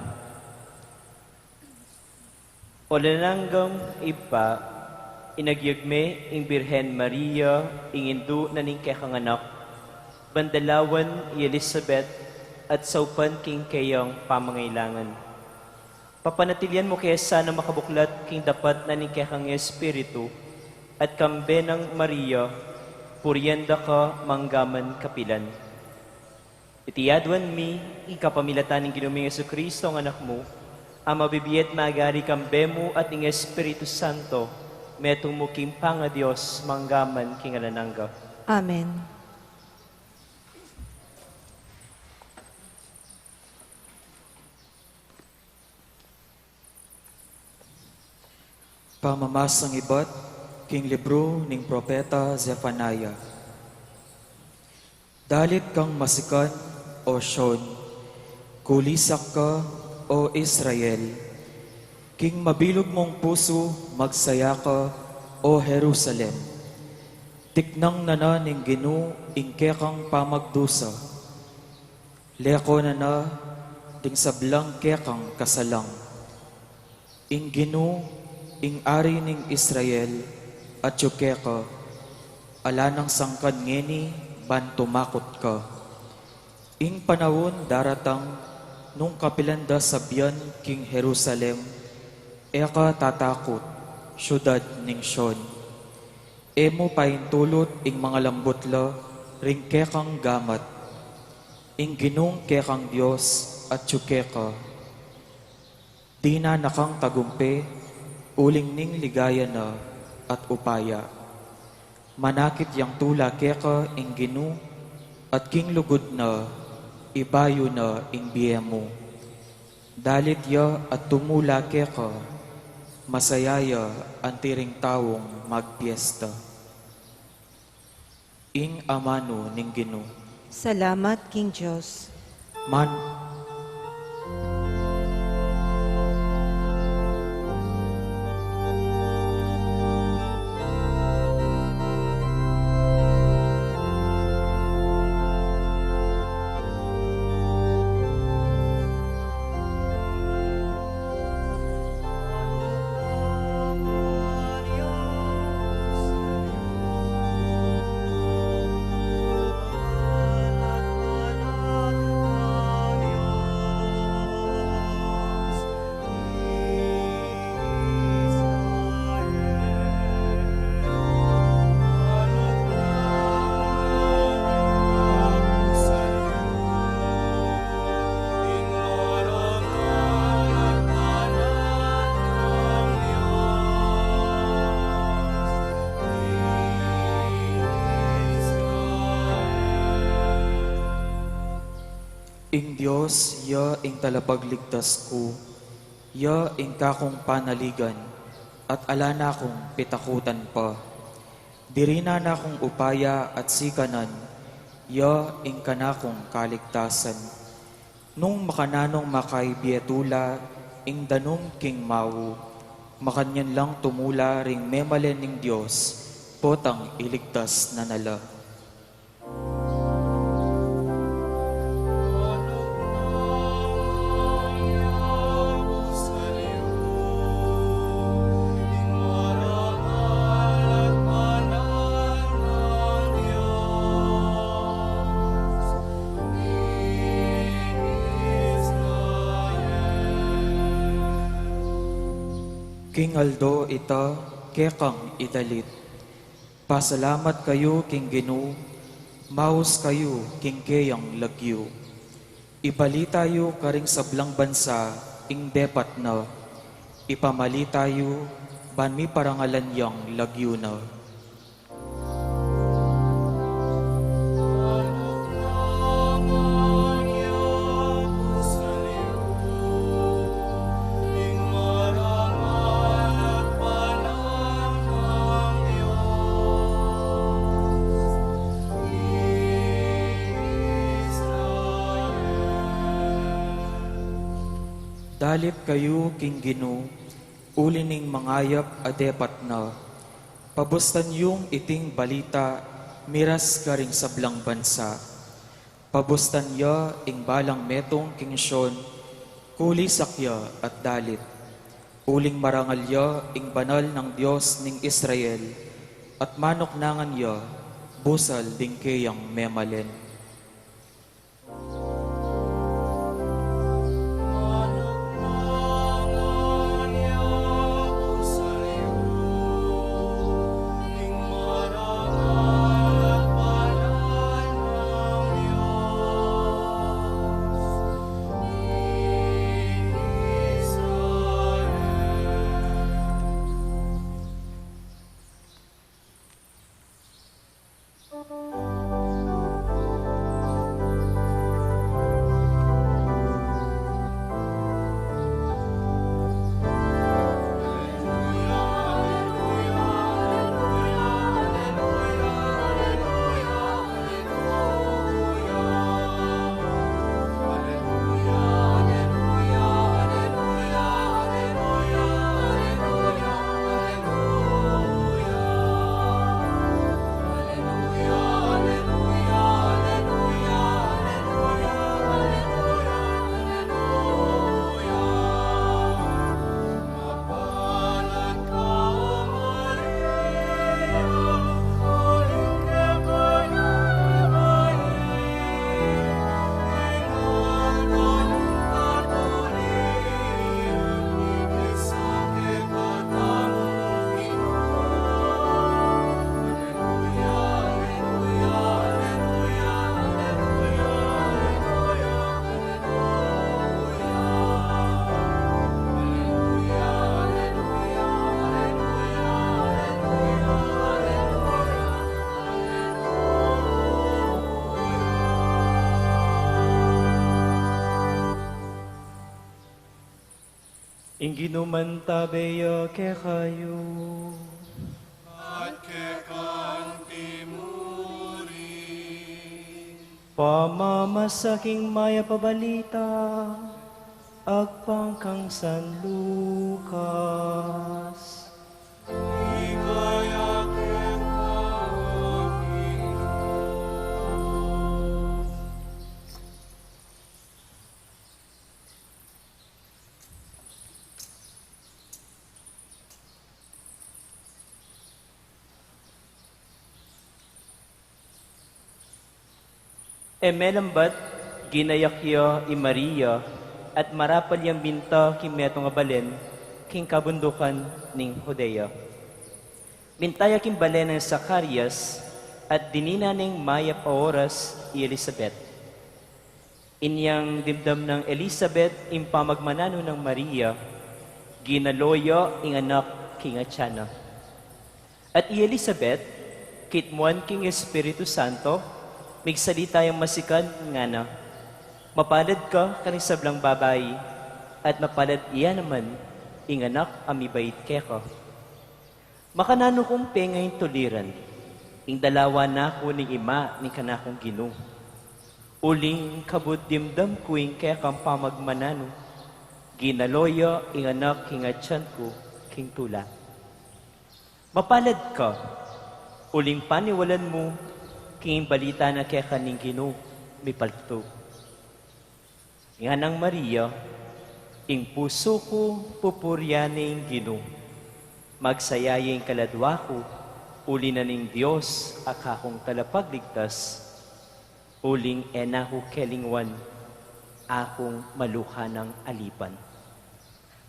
O alang angga Ibpa, inagyag me ing Birhen Maria, ing indu na ning kekang anak, ban dalawan i Elizabeth at saupan king keyang pamangailangan. Papanatilian mu ke sana makabuklat king dapat na ning kekang espiritu, at kambe nang Maria, purian da ka mangga man kapilan. Iti aduan mi king kapamilatan ning Ginu ming Jesucristo, a Anak mu, a mabibie at magari kambe mu at ning Espiritu Santo, metung mu king pangaDios, mangga man king alang angga. Amen. Pamamasang ibat king libru ning propeta Zefania. Dalit kang masikan, O Sion, kulisak ka, O Israel, king mabilug mung pusu, magsaya ka, O Jerusalem. Tiknang na na ning Ginu ing kekang pamagdusa, leko na na ding sablang kekang kasalang. Ing Ginu, ing Ari ning Israel, atyu keka, ala nang sangkan ngeni ban tumakut ka. Ing panaun daratang nung kapilan da sabian king Jerusalem, E ka tatakut, siudad ning Sion. E mu paintulut ing mangalambut la ring kekang gamat. Ing Ginung kekang Dios atyu keka. Dinan na kang tagumpe uling ning ligaya na at upaya. Manakit yang tula keka ing Ginu, at king lugud na ibayu na ing bie mu. Dalit ya at tumula keka, masaya ya anti ring taung magpiesta. Ing amanu ning Ginu. Salamat king Dios. Man. Ing Dios ya ing talapagligtas ku, ya ing kakung panaligan, at ala na kung pitakutan pa. Dirinan na kung upaya at sikanan, ya ing kanakung kaligtasan. Nung makananung makaibie tula ing danum king mau, makanyan lang tumula ring memalen ning Dios, potang iligtas na na la. King aldo ita, kekang idalit. Pasalamat kayu king Ginu, maus kayu king keyang lagyu. Ibalita yu karing sablang bansa ing depat na, ipamalita yu ban miparangalan yang lagyu na. Dalit kayu king Ginu, uli ning mangayap a depat na. Pabustan yung iting balita miras karing sablang bansa. Pabustan ya ing balang metung king Sion, kulisak ya at dalit. Uling marangal ya ing banal nang Dios ning Israel, at manuknangan ya busal ding keyang memalen. Ing Ginu mantabe ya kekayu. At keka mu rin. Pamamasa king Mayap a Balita agpang kang San Lucas. Ligaya keka, O Ginu. E melambat, ginayak ya i Maria, at marapal yang minta king metung a balen, king kabundukan ning Judea. Minta ya king balen nang Zacarias, at dinina neng mayap a oras i Elisabet. Inyang dimdam nang Elisabet ing pamagmananu nang Maria, ginalo ya ing anak king atian na. At i Elisabet, kitmuan king Espiritu Santo, migsalita yang masikan, ngana, "Mapalad ka karing sablang babai, at mapalad ya naman ing anak a mibait keka. Makananu kung penga ing tuliran, ing dalawa na ku ning ima ning kanakung Ginu? Uling kabud dimdam ku ing kekang pamagmananu, ginalo ya ing anak king atian ku king tula. Mapalad ka, uling paniwalan mu king balita na keka ning Ginu mipaltu." Ngana nang Maria, "Ing pusu ku pupurian ne ing Ginu. Magsaya ya ing kaladua ku, uli na ning Dios a kakung Talapagligtas, uling e na ku kelingwan, akung maluka nang alipan.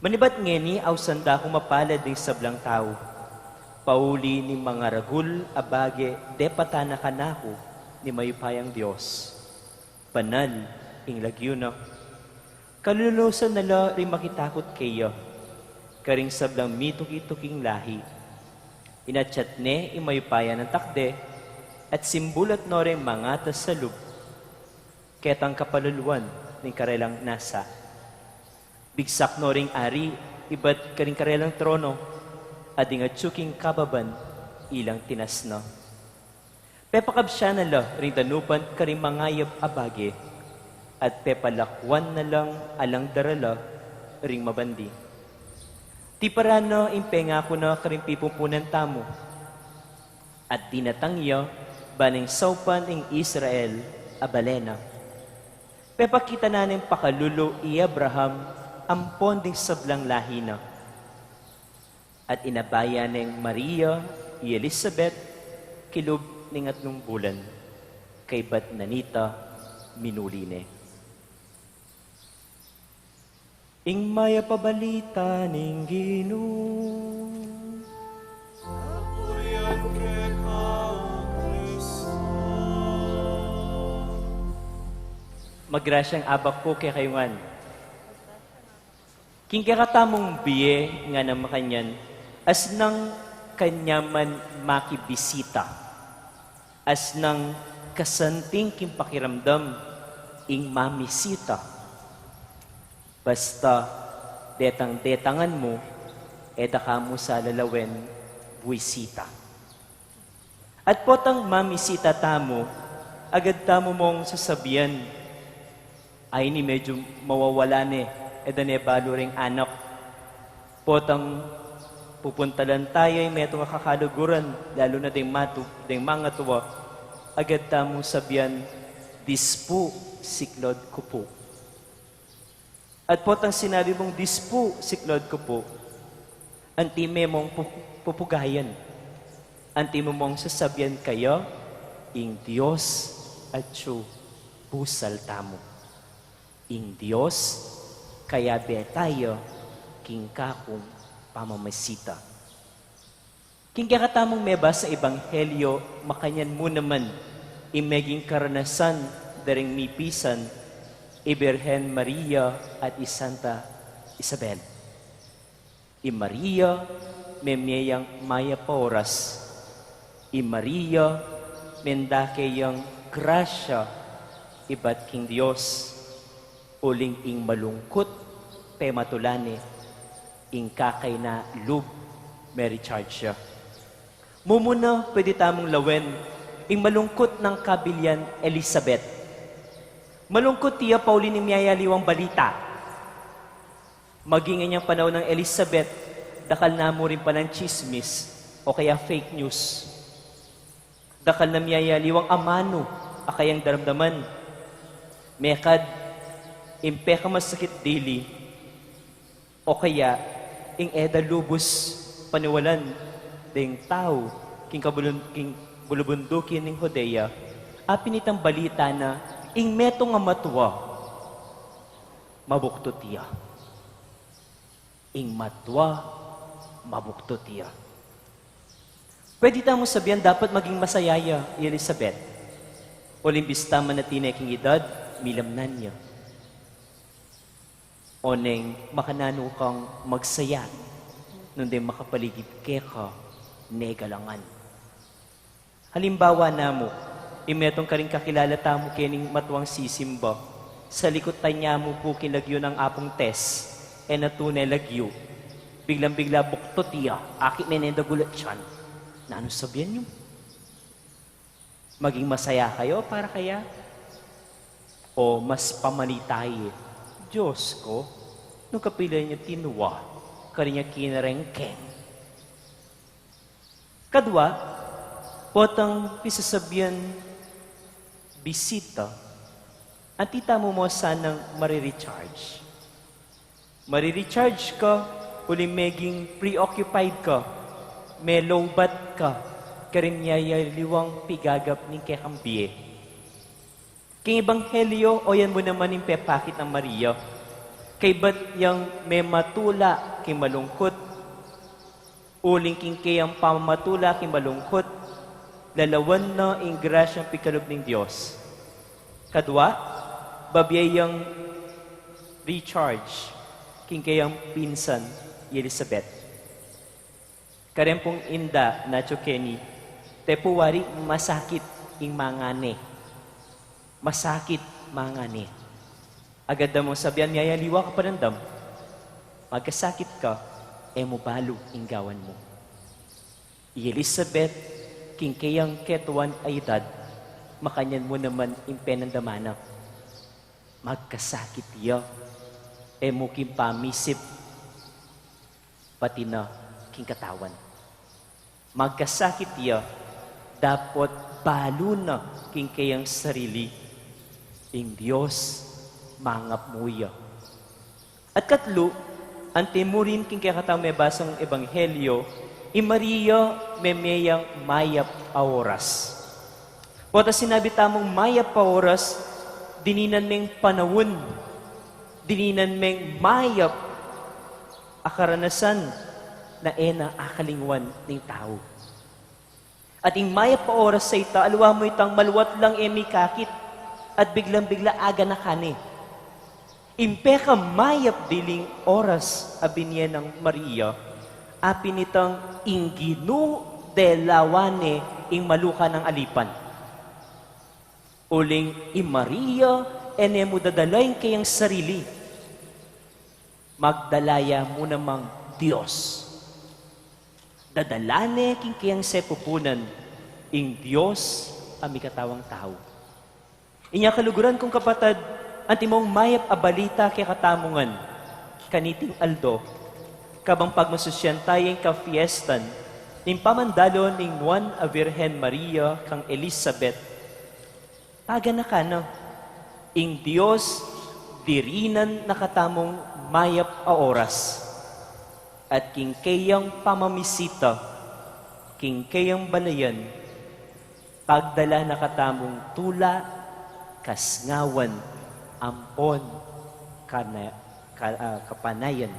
Manibat ngeni, ausan da kung mapalad ning sablang tau, pauli ning mangaragul a bage depatan na kanaku ning mayupayang Dios. Banal ing lagyu na. Kalulusan na la ring makitakut keya, karing sablang mituki-tuking lahi. Inatyat ne ing mayupaya nang takde, at simbulat no reng mangatas a lub, ketang kapaluluan ning karelang nasa. Bigsak no ring ari ibat karing karelang trono, at ding atyu king kababan ilang tinasna. Pepakabsyan na la ring danupan karing mangayap a bage, at pepalakuan na lang alang darala ring mabandi. Tiparan na ing pengaku na karing pipumpunan tamu, at dinatang ya ba ning saupan ing Israel a bale na. Pepakita na ning pakalulu i Abraham ampon ding sablang lahi na. At inabaya neng Maria i Elisabet kilub ning atlung bulan, kaybat na nita minuli ne. Ing mayap a balita ning Ginu. Kapurian keka, O Kristo. Magrasyang abak pu kekayu ngan. King kekatamung bie ngan a makanyan, asnang kanyaman makibisita, asnang kasanting king pakiramdam ing mamisita. Basta detang-detangan mu, e da ka mu sa lalawen buisita. At potang mamisita tamu, agad tamu mong sasabian, "Ay, ini medyu mawawala ne, e da ne balu ring anak." Potang pupuntalan taya ing metung a kakaluguran, lalu na deng matu-, deng mangatua, agad tamung sabian, "Dispu, siklaud ku pu." At potang sinabi mung, "Dispu, siklaud ku pu," anti me mung pu-, pupugayan. Anti mu mung sasabian, "Kaya ing Dios atyu pusal tamu. Ing Dios kayabe taya king kakung pamamisita." King kekatamung mebasa ebanghelyo, makanyan mu naman ing meging karanasan da ring mipisan i Birhen Maria at i Santa Isabel. I Maria memie yang mayap a oras. I Maria mendake yang grasya ibat king Dios. Uling ing malungkut, pematula ne, ing kakaina lub me-recharge ya. Mumuna, pwede tamung lawen ing malungkut nang kabilian Elisabet. Malungkut ya pauli ning miyayaliwang balita. Maging inyang panaun nang Elisabet, dakal na mu ring palang tsismis o kaya fake news. Dakal na miyayaliwang amanu a kayang daramdaman. Mekad ing pekamasakit dili, o kaya ing e da lubus paniwalan deng tau king kabulun-, king bulubunduki ning Judea, apin itang balita na ing metung a matua, mabuktut ya. Ing matua, mabuktut ya. Pwede tamung sabian dapat maging masaya ya i Elisabet. Uling bista manatili ne king edad, milamnan ya. Oneng makananu kang magsaya nung deng makapaligid keka ne galangan. Halimbawa namu, ing metung karing kakilala tamu kening matuang sisimba, salikut tanya mu pu king lagyu nang Apung Tess, e na tune lagyu. Biglang-bigla buktut ya, akit me ne dagulat tiyan. Nanu sabian yu? Maging masaya kayu para kaya? O mas pamanitaye, "Diyos ku, nung kapilan ya tinua, karin ya kinarengkeng." Kadwa, potang pisasabian bisita, anti tamu mu sanang mare-recharge? Mare-recharge ka, uling meging preoccupied ka, me-lowbat ka, karing miyayaliwang pigagap ning kekang bie. King ebanghelyo, oyan mu naman ing pepakit nang Maria. Kaybat yang mematula king malungkut, uling king keyang pamamatula king malungkut, lalawan na ing grasyang pikalub ning Dios. Kadwa, babie yang recharge king keyang pinsan i Elisabet. Kareng pung inda, natyu keni, "Tepu wari masakit ing mangane. Masakit mangane." Agad da mung sabian, "Miyayaliwa ka pa ning dam. Magkasakit ka, e mu balu ing gawan mu." I Elisabet, king keyang ketuan a edad, makanyan mu naman ing penandaman na. Magkasakit ya, e mu king pamisip, pati na king katawan. Magkasakit ya, dapot balu na king keyang sarili, ing Dios mangap mu ya. At katlu, antimurin king kekatamung mebasang ebanghelyo, i Maria memie yang mayap a oras. Pota sinabi tamung mayap a oras, dininan meng panaun, dininan meng mayap a karanasan na e na akalingwan ning tau. At ing mayap a oras a ita, aliwa mu itang maluat lang e mikakit, at biglang-bigla aganakan ne. Ing pekamayap diling oras a binie nang Maria, apin itang ing Ginu delawan ne ing maluka nang alipan. Uling i Maria, e ne mu dadala ing keyang sarili. Magdala ya mu namang Dios. Dadala ne king keyang sepupunan ing Dios a mikatawang tau. Inya kaluguran kung kapatad, antimong mayap a balita kekatamu ngan kaniting aldo, kabang pagmasusyan taya ing kafiestan ning pamandalo ning nuan a Virgen Maria kang Elizabeth. Paganakan na, ing Dios dirinan na katamung mayap a oras, at king keyang pamamisita king keyang balayan, pagdala na katamung tula, kasngawan, ampon kana-, ka-, ah, kapanayan.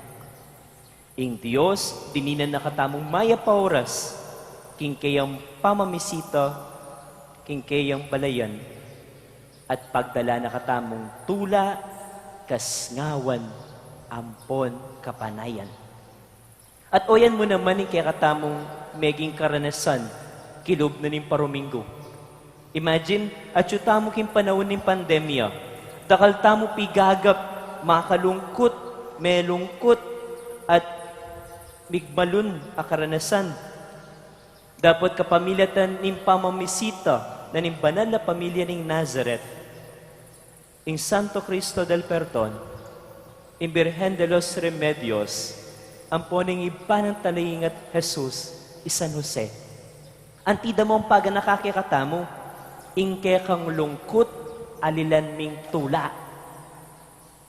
Ing Dios dininan na katamung mayap a oras king keyang pamamisita king keyang balayan, at pagdala na katamung tula, kasngawan, ampon kapanayan. At oyan mu naman ing kekatamung meging karanasan kilub na ning paruminggu. Imagine, atyu tamu king panaun ning pandemya, dakal tamu pigagap, makalungkut, melungkut, at migmalun a karanasan. Dapot kapamilatan ning pamamisita na ning banal a pamilya ning Nazareth, ing Santo Cristo del Perdon, ing Birhen de los Remedios, ampon ing Ibpa nang Talaingat Jesus, i San Jose. Anti da mung paganaka kekatamu, ing kekang lungkut, alilan ming tula.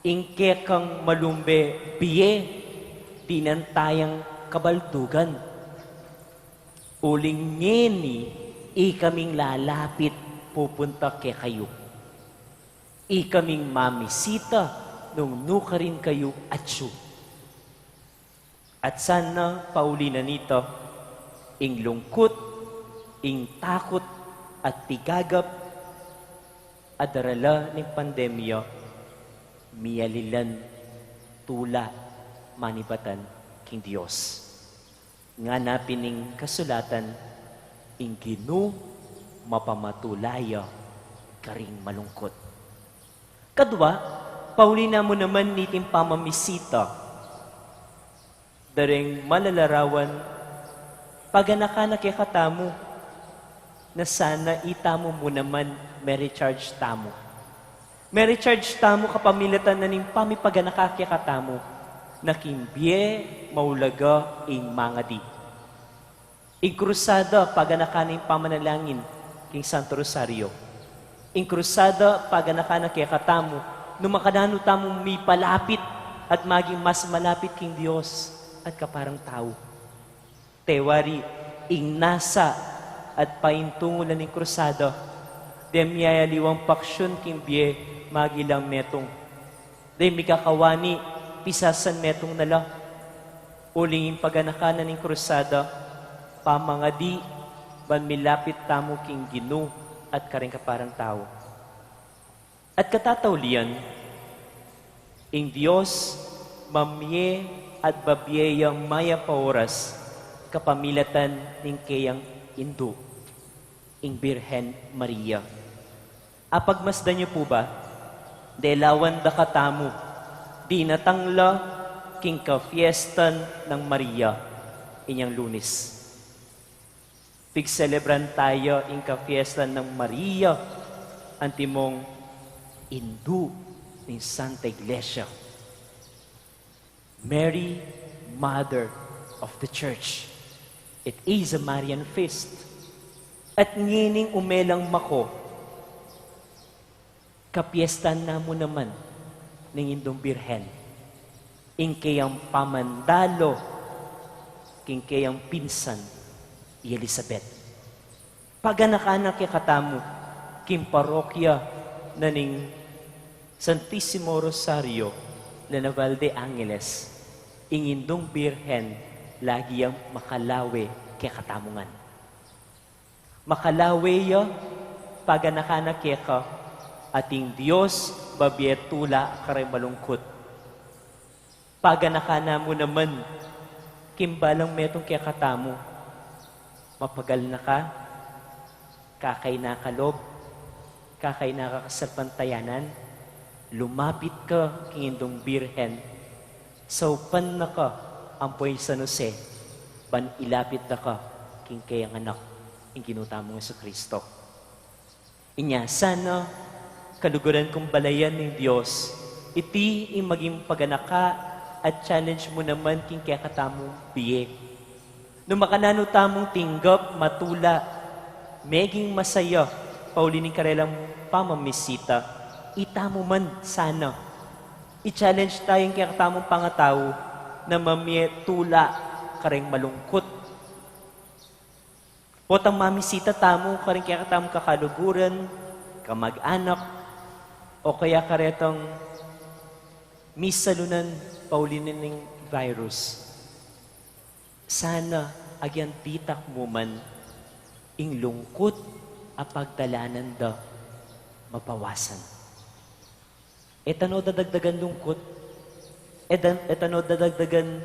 Ing kekang malumbe bie, dinan tayang kabaldugan. Uling ngeni, ikaming lalapit pupunta kekayu. Ikaming mamisita nung nukarin kayu atyu. At sana pauli na nita, ing lungkut, ing takut, at pigagap a darala ning pandemya, mialilan tula manibatan king Dios. Ngana pin ning kasulatan, ing Ginu mapamatula ya karing malungkut. Kadwa, pauli na mu naman niting pamamisita. Daring malalarawan, paganaka na kekatamu, na sana itamu mu naman me-recharge tamu. Me-recharge tamu kapamilatan na ning pamipaganaka kekatamu, na king bie maulaga ing mangadi. Ing krusada, paganaka na ing pamanalangin king Santo Rosario. Ing krusada, paganaka na kekatamu, nung makananu tamu mipalapit at maging mas malapit king Dios at kaparang tau. Tewari, ing nasa at paintungulan ning krusada, deng miyayaliwang paksyun king bie magilang metung. Deng mikakawani, pisasan metung na la. Uling ing paganaka na ning krusada, pamangadi, ban milapit tamu king Ginu at karing kaparang tau. At katataulian, ing Dios mamie at babie yang mayap a oras kapamilatan ning keyang indu, ing Birhen Maria. Apagmasdan yu pu ba? Delawan da katamu, dinatang la king kafiestan nang Maria inyang Lunis. Pigselebran taya ing kafiestan nang Maria, antimong indu ning Santa Iglesia. Mary, Mother of the Church. It is a Marian feast. At ngening umelang mako, kapiestan na mu naman ning Indung Birhen, ing keyang pamandalu king keyang pinsan i Elizabeth. Paganakan na kekatamu king parokya na ning Santisimo Rosario, Reina Madre de Angeles, ing Indung Birhen lagi yang makalawe kekatamu ngan. Makalawe ya, paganakan na keka, at ing Dios babie tula kareng malungkut. Paganakan na mu naman king balang metung kekatamu. Mapagal na ka, kakaina ka lob, kakaina ka kasalpantayanan, lumapit ka king Indung Birhen, saupan na ka ampo i San Jose, ban ilapit da ka king keyang anak, ing Ginu tamung Jesucristo. Inya sana, kaluguran kung balayan ning Dios, iti ing maging paganaka at challenge mu naman king kekatamung bie. Nung makananu tamung tinggap, matula, meging masaya, pauli ning karelang pamamisita, itamu man sana. I-challenge taya ing kekatamung pangatau na mamie tula kareng malungkut. Potang mamisita tamu karing kekatamung kakaluguran, kamag-anak, o kaya karetang misalunan pauli na ning virus. Sana agyang ditak mu man ing lungkut a pagdalanan da mabawasan. E tano dadagdagan lungkut, e dan-, e tano dadagdagan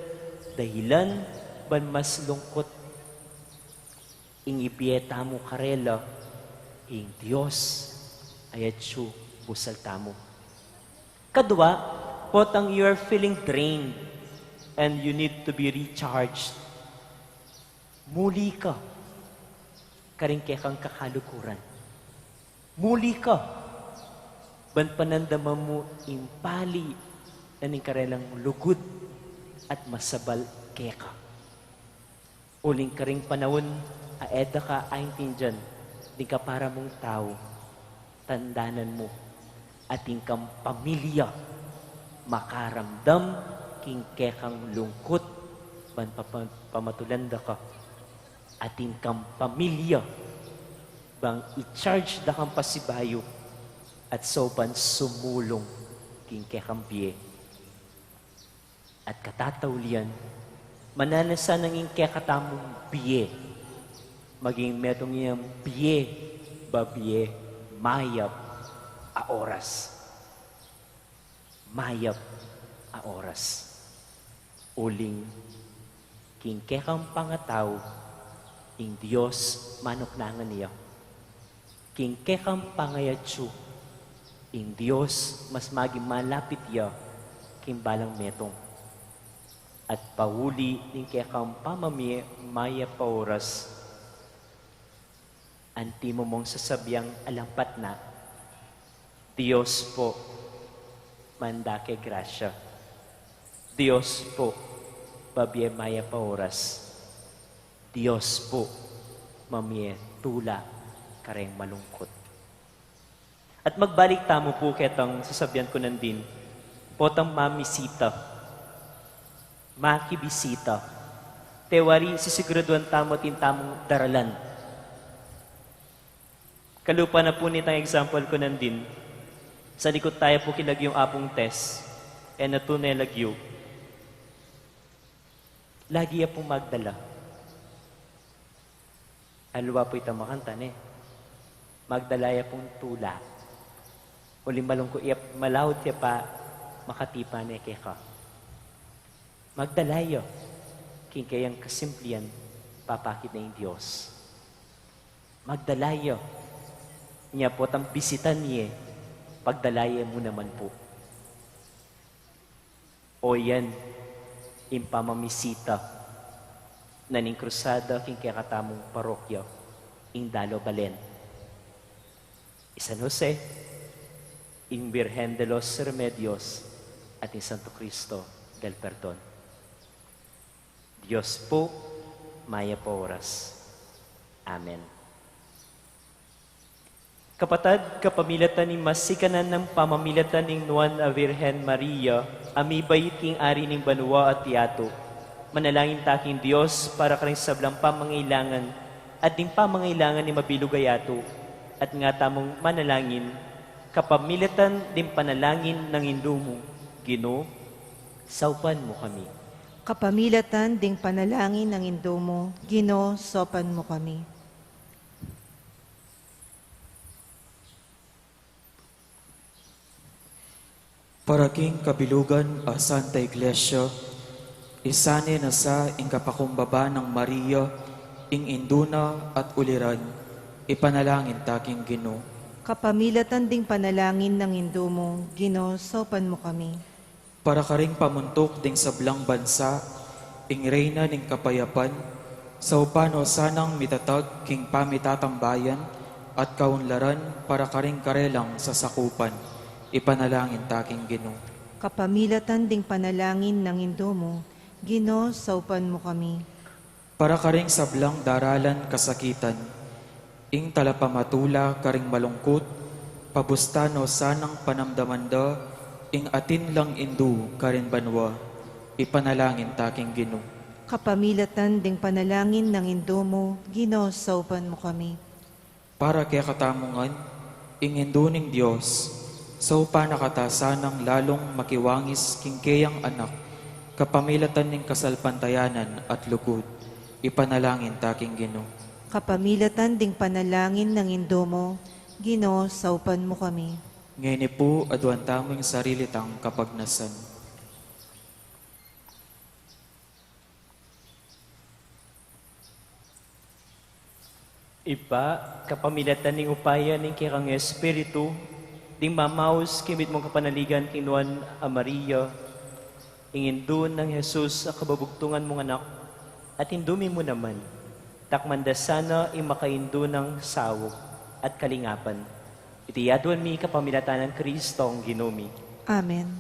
dahilan ban mas lungkut. Ing ibie tamu karela, ing Dios, ay atyu busal tamu. Kadua, potang you are feeling drained and you need to be recharged, muli ka karing kekang kakaluguran. Muli ka, ban panandaman mu ing pali na ning karelang lugud at masabal keka. Uling karing panaun a e da ka aintindian ding kapara mung tau, tandanan mu, atin kang pamilya makaramdam king kekang lungkut ban papa-, pamatulan da ka. Atin kang pamilya bang i-charge da kang pasibayu at saupan sumulung king kekang bie. At katataulian, mananasa nang ing kekatamung bie maging metung yang bie, babie mayap a oras. Mayap a oras. Uling king kekang pangatau, ing Dios manuknangan ya. King kekang pangayatsu, ing Dios mas maging malapit ya king balang metung. At pauli ning kekang pamamie mayap a oras, anti mu mung sasabiang alang patna, Dios pu, mandake grasya. Dios pu, babie mayap a oras. Dios pu, mamie tula kareng malungkut. At magbalik tamu pu ketang sasabian ku nandin, potang mamisita, makibisita, te wari sisiguraduan tamu atin tamung daralan. Kalupa na pu nitang example ku nandin, salikut taya pu king lagyung Apung Tess, e na tune lagyu. Lagi ya pung magdala. Aliwa pu itang makanta ne. Magdala ya pung tula. Uling malungkut ya, malaut ya pa, makatipa ne keka. Magdala ya king keyang kasimplian, papakit na ing Dios. Magdala ya. Inya potang bisitan ye, pagdala ye mu naman pu. O yan ing pamamisita na ning krusada king kekatamung parokya, ing Dalo Balen. I San Jose, ing Birhen de los Remedios, at ing Santo Cristo del Perdon. Dios pu, mayap a oras. Amen. Kapatad, kapamilatan ning masikanan nang pamamilatan ning Nuan a Virgen Maria, a mibait king ari ning banua at yatu, manalangin ta king Dios para karing sablang pamangailangan at ding pamangailangan ning mabilug a yatu, at nga tamung manalangin kapamilatan ding panalangin nang Indu mu, Ginu, saupan mu kami. Kapamilatan ding panalangin nang Indu mu, Ginu, saupan mu kami. Para king kabilugan a Santa Iglesia, isane na sa ing kapakumbaba nang Maria, ing Indu na at uliran, ipanalangin ta king Ginu. Kapamilatan ding panalangin nang Indu mu, Ginu, saupan mu kami. Para karing pamuntuk ding sablang bansa, ing Reyna ning Kapayapan, saupan no sanang mitatag king pamitatambayan at kaunlaran para karing karelang sasakupan, ipanalangin ta king Ginu. Kapamilatan ding panalangin nang Indu mu, Ginu, saupan mu kami. Para karing sablang daralan kasakitan, ing talapamatula karing malungkut, pabusta no sanang panamdaman da ing atin lang Indu karin banua, ipanalangin ta king Ginu. Kapamilatan ding panalangin nang Indu mu, Ginu, saupan mu kami. Para kekatamu ngan, ing Indu ning Dios, saupan na kata sanang lalung makiwangis king keyang anak, kapamilatan ning kasalpantayanan at lugud, ipanalangin ta king Ginu. Kapamilatan ding panalangin nang Indu mu, Ginu, saupan mu kami. Ngeni pu, aduan tamu ing sarili tang kapagnasan. Ibpa, kapamilatan ning upaya ning kekang Espiritu, ding mamaus king mitmung kapanaligan king Nuan a Maria, ing Indu nang Jesus a kabubugtungan mung anak, at Indu mi mu naman, takman da sana ing makaindu nang saug at kalingapan. Iti aduan mi kapamilatan nang Kristong Ginu mi. Amen.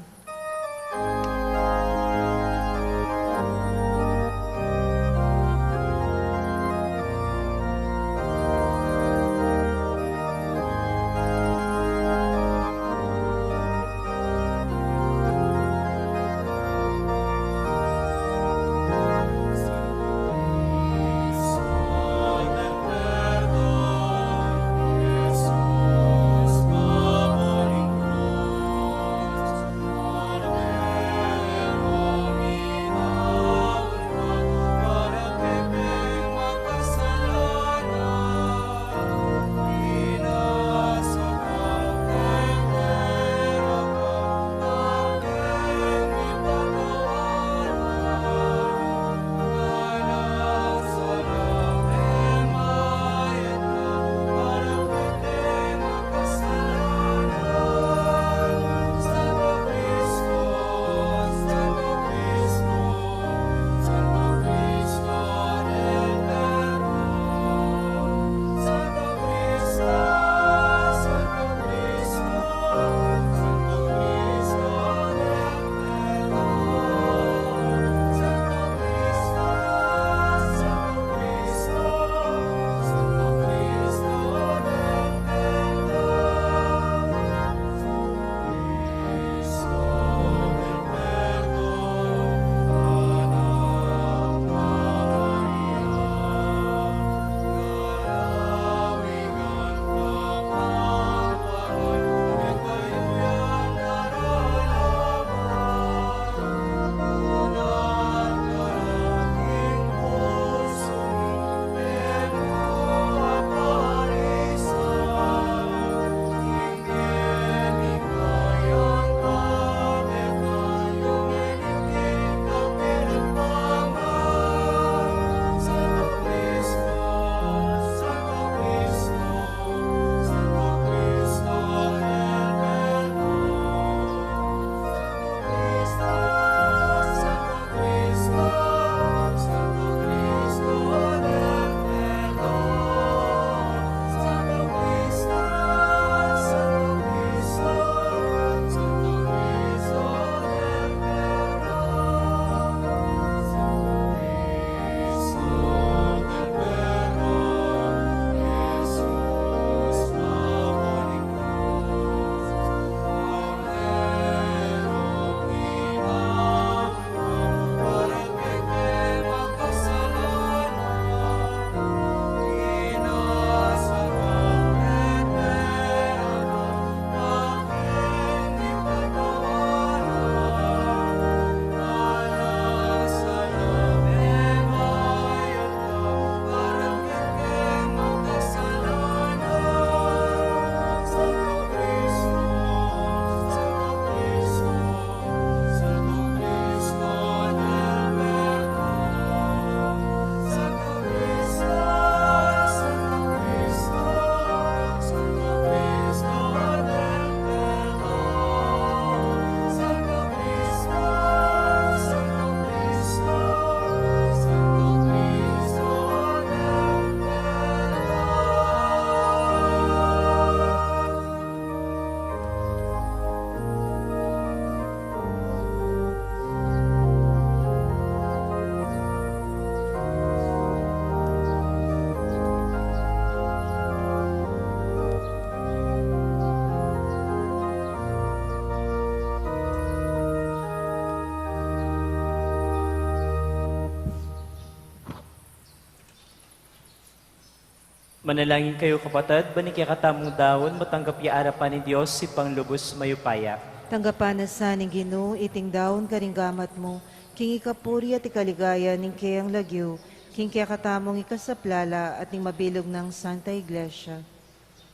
Manalangin kayu, kapatad, ban ing kekatamung daun matanggap ya arapan ning Dios, Ibpang lubus mayupaya. Tanggapan na sa ning Ginu iting daun karing gamat mu, king ikapuri at ikaligaya ning keyang lagyu, king kekatamung ikasaplala at ning mabilug nang Santa Iglesia.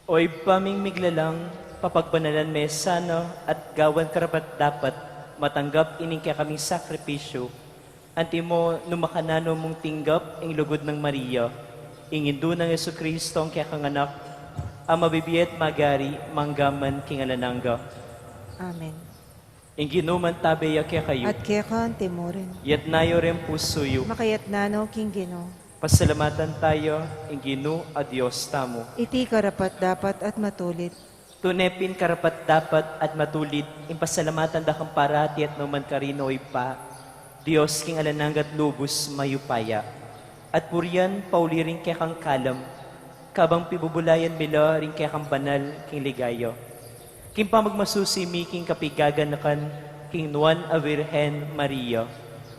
O Ibpa ming miglalang, papagbanalan me sana at gawan karapat-dapat matanggap ining kekaming sakripisyu, antimo nung makananu mung tinggap ing lugud nang Maria, ing indu nang Jesucristo, ing kekang Anak, a mabibie at magari mangga man king alang angga. Amen. Ing Ginu mantabe ya kekayu. At keka mu rin. Yatna yu ring pusu yu. Makayatna no king Ginu. Pasalamatan taya ing Ginu a Dios tamu. Iti karapat-dapat at matulid. Tune pin karapat-dapat at matulid ing pasalamatan da kang parati at nu man karin, o Ibpa, Dios king alang angga at lubus mayupaya. At purian, pauli ring kekang kalam, kabang pibubulayan mi la ring kekang banal king ligaya. King pamagmasusi mi king kapigaganakan king nuan a Virgen Maria,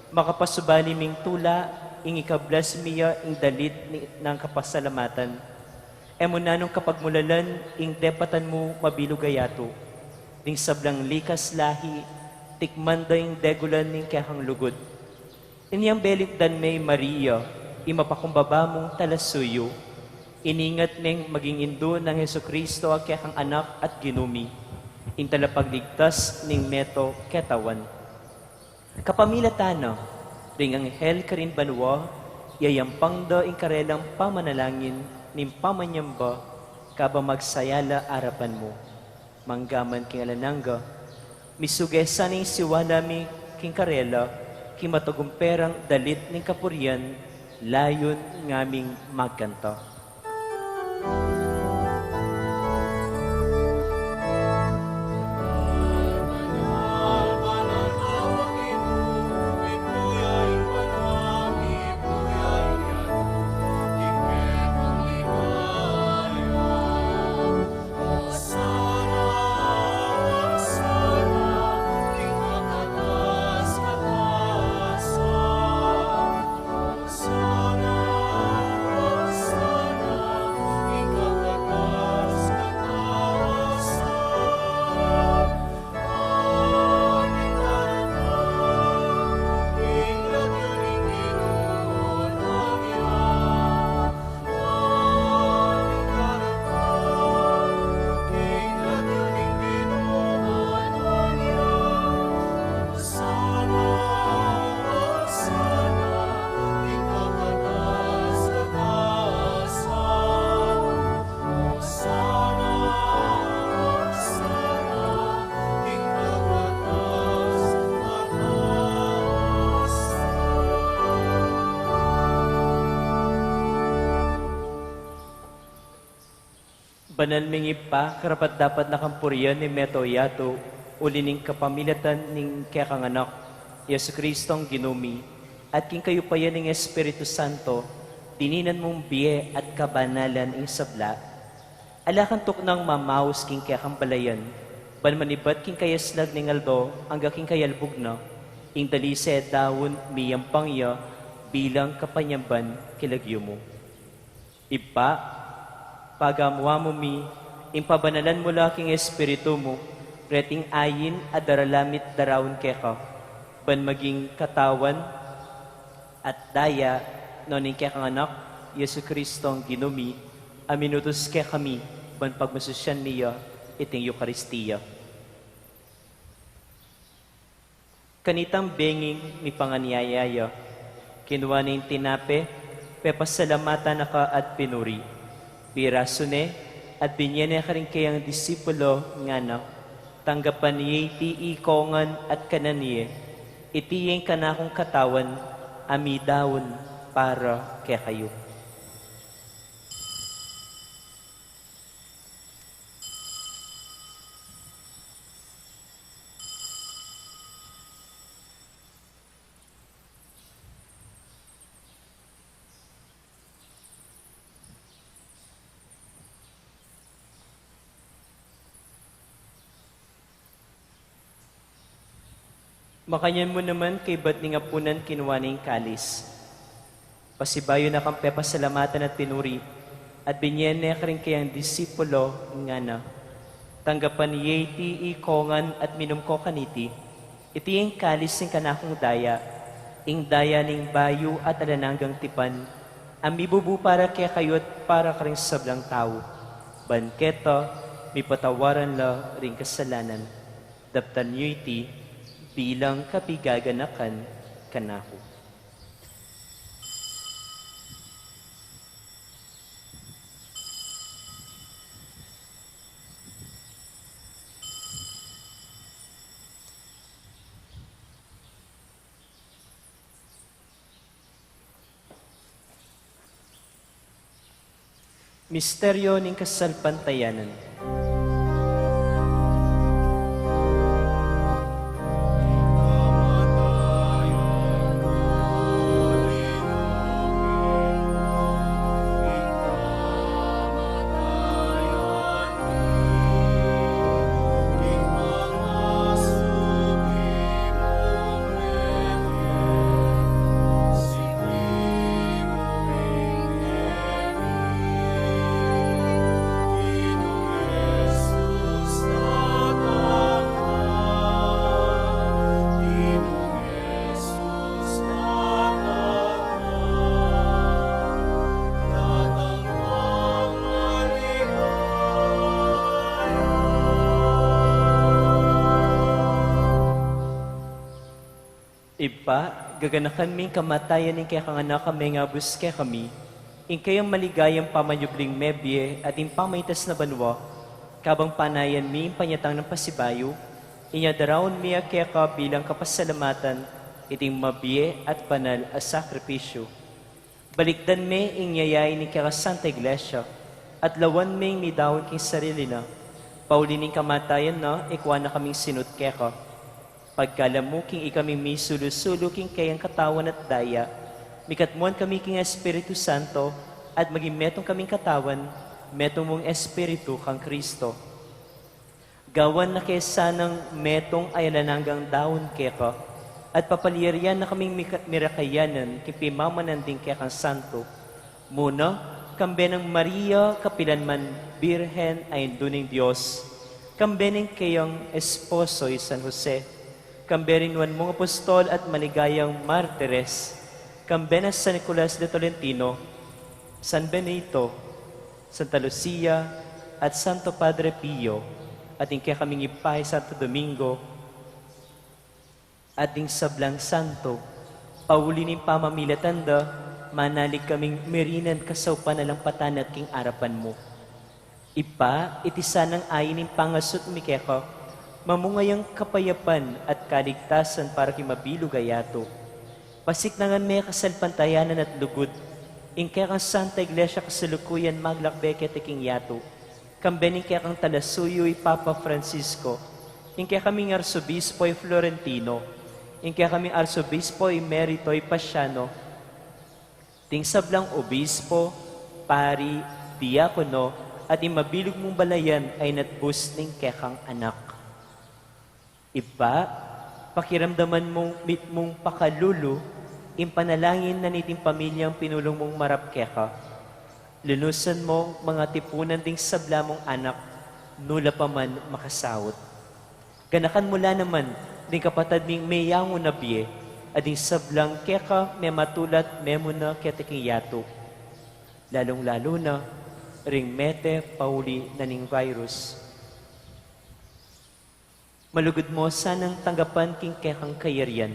makapasubali ming tula ing ikablas mi ya ing dalit ni, nang kapasalamatan. E mu nanung kapagmulalan ing depatan mu mabilug a yatu, ding sablang likas lahi, tikman da ing degulan ning kekang lugud. Inyang belikdan me i Maria, i mapakumbaba mung talasuyu, iningat meng maging indu nang Jesucristo a kekang Anak at Ginu mi, ing talapagligtas ning meto ketawan. Kapamilatan na, ring anghel karin banua, yayampang da ing karelang pamanalangin ning pamanyamba, kabang magsaya la arapan mu. Mangga man king alang angga, misuge sana ing siwala mi king karela, king matagumperang dalit ning kapurian, layun ngaming magkanta. Banal ming Ibpa, karapat-dapat na kang purian ing meto yatu, uli ning kapamilatan ning kekang Anak, Jesucristong Ginu mi, at king kayupayan ning Espiritu Santo, dininan mung bie at kabanalan ing sabla. Ala kang tuknang mamaus king kekang balayan, ban manibat king kayaslag ning aldo angga king kayalbug na, ing dalise daun miyampang ya bilang kapanyamban king lagyu mu. Ibpa, pagamu-amu mi, ing pabanalan mu la king Espiritu mu, reting ain a daralamit daraun keka, ban maging katawan at daya no ning kekang Anak, Jesucristong Ginu mi, a minutus kekami, ban pagmasusian mi ya iting Eukaristia. Kanitang benging mipanganyaya ya, kinua ne ing tinape, pepasalamatan na ka at pinuri. Pirasu ne, at binye ne karing kayang disipulo, ngana, tanggapan ye iti ikongan at kanan ye, iti ya ing kanakung katawan, a midaun para kekayu. Makanyan mu naman kaybat ning apunan kinua ne ing kalis. Pasibayu na kang pepasalamatan at pinuri, At binye ne karing kayang disipulo, ngana: Tanggapan ye iti ikongan at minum ko kaniti. Iti ing kalis ning kanakung daya, ing daya ning bayu at alang anggang tipan, a mibubu para kekayu at para karing sablang tau. Ban keta, mipatawaran la ring kasalanan. Daptan yu iti bilang kapigaganakan kanaku. Misteryo ning kasalpantayanan. Ibpa, gaganakan mi ing kamatayan ning kekang Anak a mengabus kekami, ing kayang maligayang pamanyubling mebie at ing pamaitas na banua, kabang panayan mi ing panyatang nang pasibayu, inya daraun mi ya keka bilang kapasalamatan iting mabie at banal a sakripisyu. Balikdan me ing yayain ning kekang Santa Iglesia, at lawan me ing midaun king sarili na. Pauli ning kamatayan na, ikua na kaming sinut keka. Pagkalub mu king ikaming misulu-sulu king kayang katawan at daya, mikatmuan kami king Espiritu Santo, at maging metung kaming katawan, metung mung Espiritu kang Kristo. Gawan na ke sanang metung a alang anggang daun keka, at papalyarian na kaming mika-, mirakayanan king pimamanan ding kekang santo. Muna, kambe nang Maria kapilan man Birhen a Indu ning Dios, kambe ning kayang esposo i San Jose, kambe ring nuan mung apostol at maligayang martires, kambe nang San Nicolas de Tolentino, San Benito, Santa Lucia, at Santo Padre Pio, at ing kekaming Ibpa i Santo Domingo, at ding sablang santo, pauli ning pamamilatan da, manalig kaming mirinan kasaupan alang patanat king arapan mu. Ibpa, iti sanang ain ning pangasut mi keka, mamunga yang kapayapan at kaligtasan para king mabilug a yatu. Pasiknangan me kasalpantayanan at lugud, ing kekang Santa Iglesia kasalukuyan maglakbe keti king yatu, kambe ning kekang talasuyu i Papa Francisco, ing kekaming Arsobispo i Florentino, ing kekaming Arsobispo Emerito i Pasiano, ding sablang obispo, pari, diakono, at ing mabilug mung balayan a inatbus ning kekang Anak. Ibpa, pakiramdaman mung mitmung pakalulu ing panalangin na niting pamilyang pinulung mung marap keka. Lunusan mu ing mga tipunan ding sabla mung anak, nu la pa man makasaut. Ganakan mu la naman ding kapatad ming meyangu na bie, at ding sablang keka mematulat memuna keti king yatu, lalung-lalu na ring mete pauli na ning virus. Malugud mu sanang tanggapan king kekang kayarian,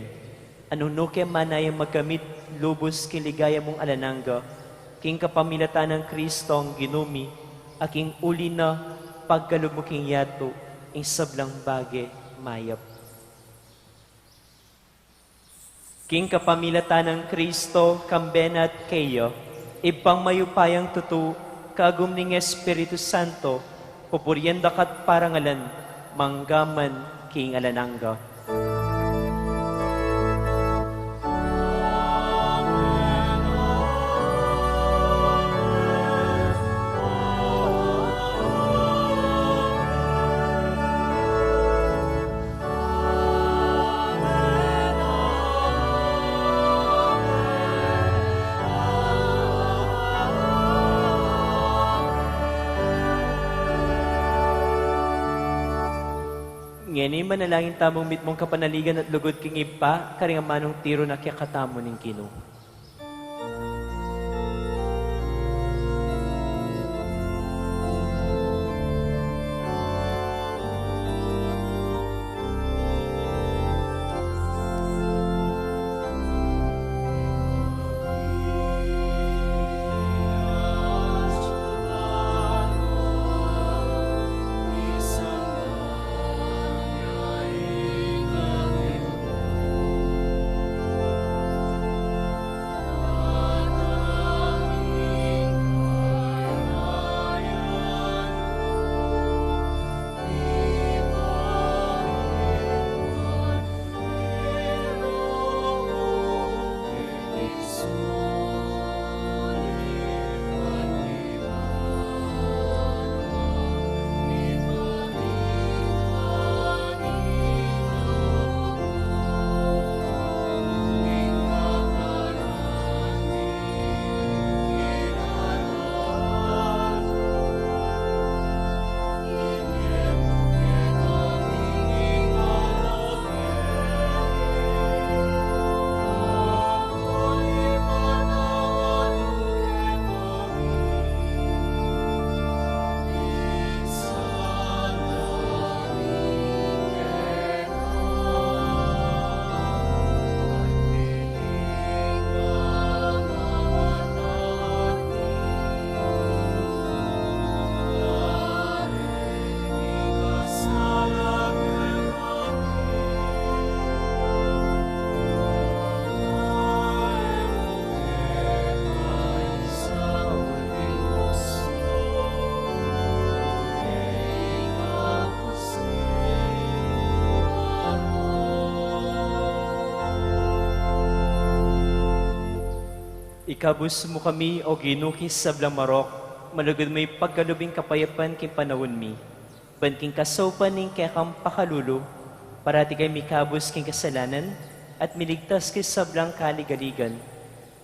a nung nu ke manayang magkamit lubus king ligaya mung alang angga, king kapamilatan nang Kristong Ginu mi, a king uli na pagkalub mu king yatu ing sablang bage mayap. King kapamilatan nang Kristo, kambe na at keya, Ibpang mayupayang tutu, kagum ning Espiritu Santo, pupurian da ka at parangalan, mangga man king alang angga. Ngeni manalangin tamung mitmung kapanaligan at lugud king Ibpa, karing amanung tiru na kekatamu ning Ginu. Ikabus mu kami, O Ginu, king sablang marok, malugud mu ipagkalub ing kapayapan king panaun mi. Ban king kasaupan ning kekang pakalulu, parati kami mikabus king kasalanan at miligtas king sablang kaligaligan.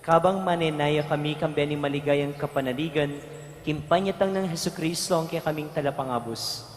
Kabang manenaya kami kambe ning maligayang kapanaligan, king panyatang nang Jesucristo a kekaming Talapangabus.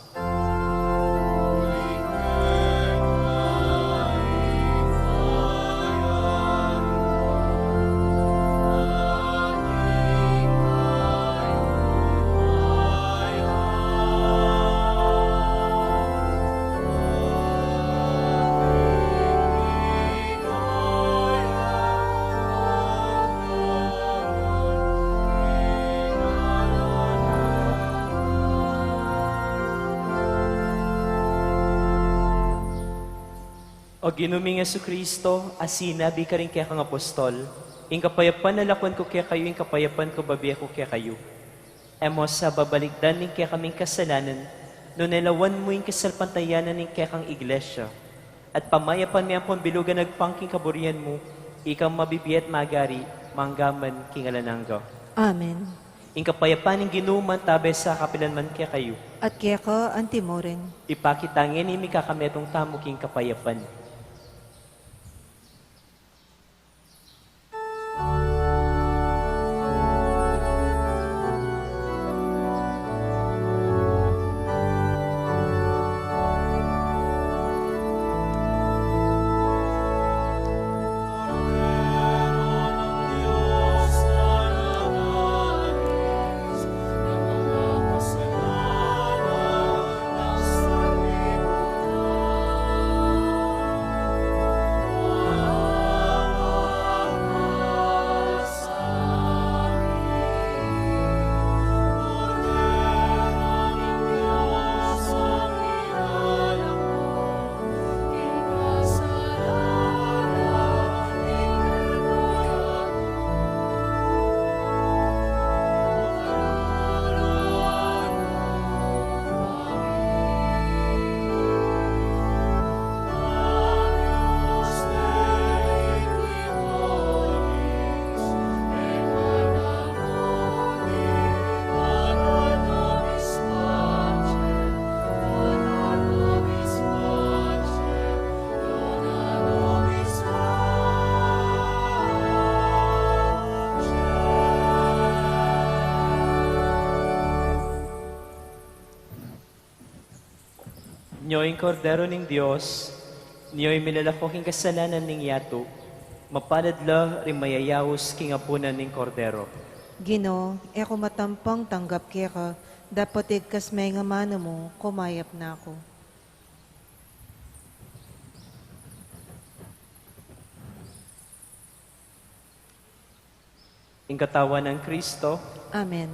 O Ginu ming Jesucristo, a sinabi karing kekang apostol, ing kapayapan lalakwan ku kekayu, ing kapayapan ku bibie ku kekayu. E mu sa babalikdan ing kekaming kasalanan, nune lawan mu ing kasalpantayanan ning kekang iglesia, at pamayapan me ampon bilugan agpang king kaburian mu, ika mabibie at magari, mangga man king alang angga. Amen. Ing kapayapan ning Ginu mantabe sa kapilan man kekayu. At keka anti mu rin. Ipakit ta ngeni ing mikakametung tamu king kapayapan. Nyo ing Kordero ning Dios, nyo ing milalako king kasalanan ning yatu, mapalad la ring mayayaus king apunan ning Kordero. Ginu, e ku matampang tanggap keka, dapot igkas me ing amanu mu, kumayap na ku. Ing katawan nang Kristo. Amen.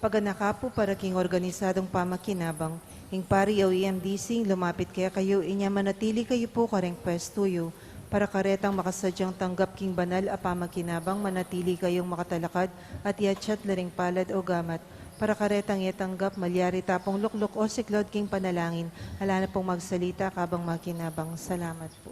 Paganaka pu para king organisadong pamakinabang, ing pari o E M D C ing lumapit kekayu, inya manatili kayu pu kareng pwestu yu, para karetang makasadyang tanggap king banal a pamakinabang, manatili kayung makatalakad at yatsat la ring palad o gamat, para karetang e tanggap malyari tapung lukluk o siklaud king panalangin, ala na pung magsalita kabang makinabang. Salamat pu.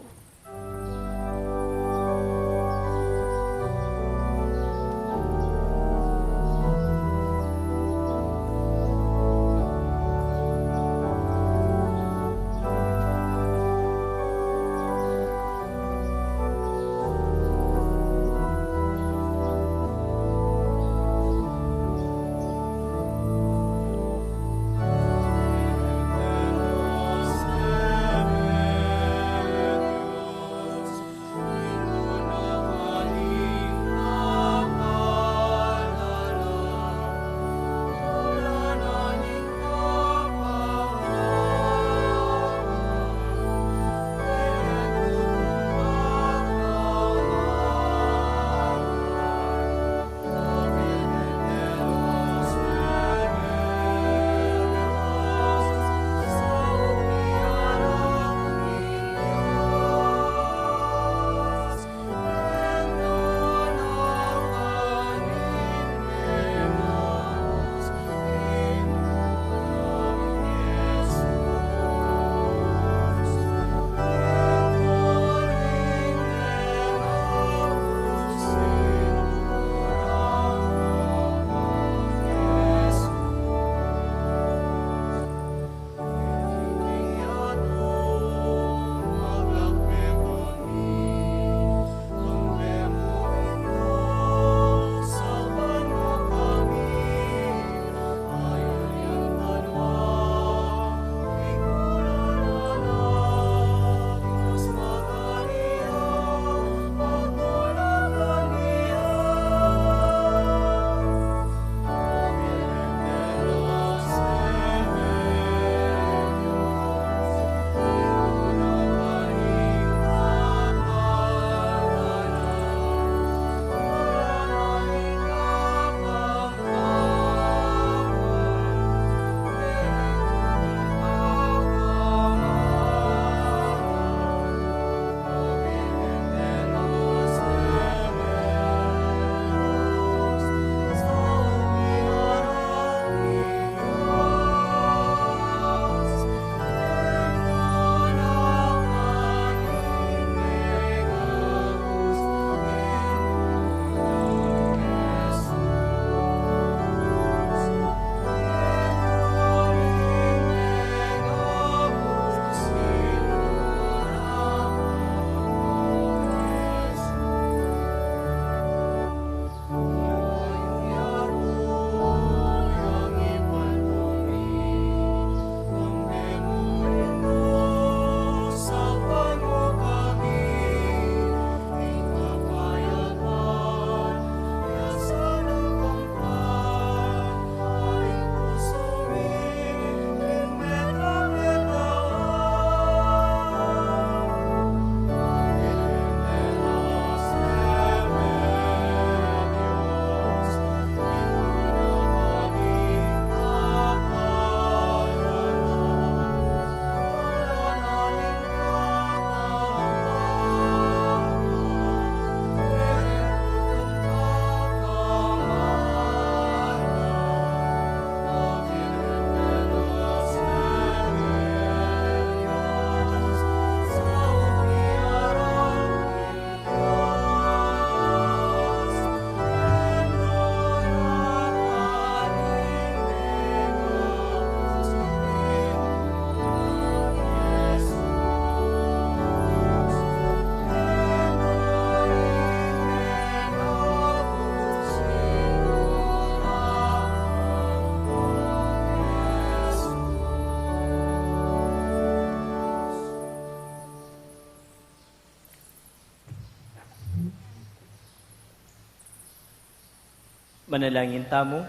Manalangin tamu.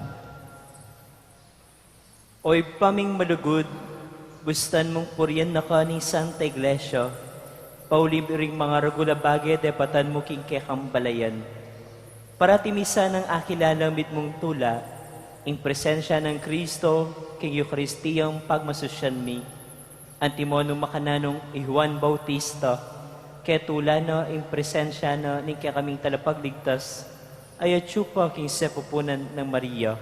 O Ibpa ming malugud, bustan mung purian na ka ning Santa Iglesia, pauli ring mangaragul a bage depatan mu king kekang balayan. Parati mi sanang akilala mitmung tula, ing presensya nang Kristo king Eukaristiyang pagmasusyan mi. Antimo nung makananu i Juan Bautista, ketula na ing presensya na ning kekaming Talapagligtas, ay atyu pa king sepupunan nang Maria.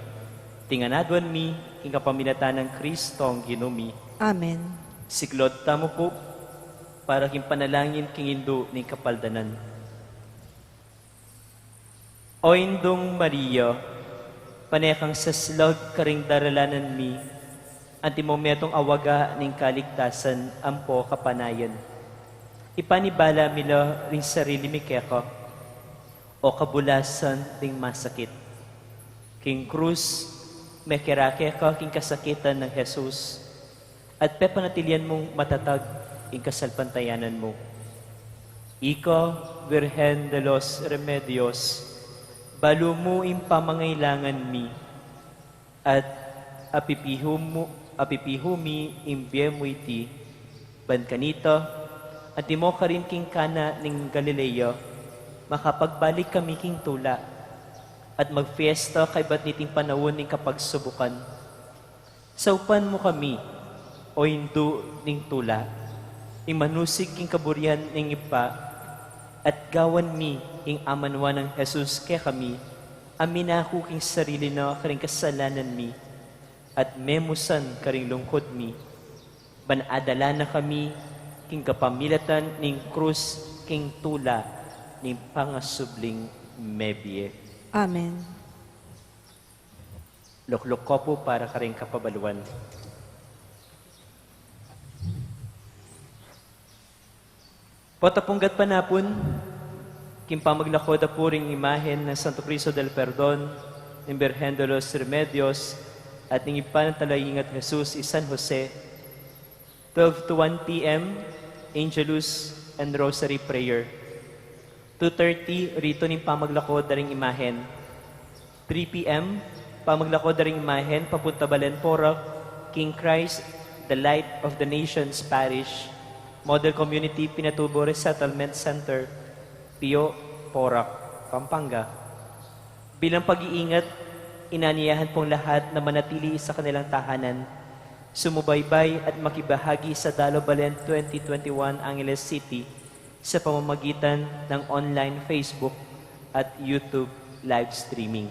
Ing ngan aduan mi king kapamilatan nang Kristong Ginu mi. Amen. Siklaud tamu pu para king panalangin king Indu ning Kapaldanan. O Indung Maria, pane kang saslag karing daralanan mi, antimo metung a waga ning kaligtasan ampo kapanayan. Ipanibala mi la ring sarili mi keka, o kabulasan ding masakit. King krus, mekera keka king kasakitan nang Jesus, at pepanatilian mung matatag ing kasalpantayanan mu. Ika, Virgen de los Remedios, balu mu ing pamangailangan mi, at apipihu mu, apipihu mi ing bie mu iti, ban kanita, antimo karin king Cana ning Galilea, makapagbalik kami king tula, at magfiesta kaybat niting panaun ning kapagsubukan. Saupan mu kami, o Indu ning tula, ing manusig king kaburian ning Ibpa, at gawan mi ing amanuan nang Jesus kekami, a minaku king sarili na karing kasalanan mi, at memusan karing lungkut mi, ban adala na kami king kapamilatan ning krus king tula ning pangasubling mebie. Amen. Lukluk ko pu para karing kapabaluan. Potang punggat panapun, king pamaglako da pu ring imahen nang Santo Cristo del Perdon, ning Birhen de los Remedios, at ning Ibpa nang Talaingat Jesus, i San Jose, twelve to one P M, Angelus and Rosary Prayer. Two thirty, rito ning pamaglako da ring imahen. Three P M, pamaglako da ring imahen papunta Balen, Porac, king Christ, the Light of the Nations Parish, Model Community Pinatubo Resettlement Center, Pio, Porac, Pampanga. Bilang pag-iingat, inanyayahan pong lahat na manatili sa kanilang tahanan, sumubaybay at makibahagi sa Dalo Balen twenty twenty-one Angeles City sa pamamagitan ng online Facebook at YouTube live streaming.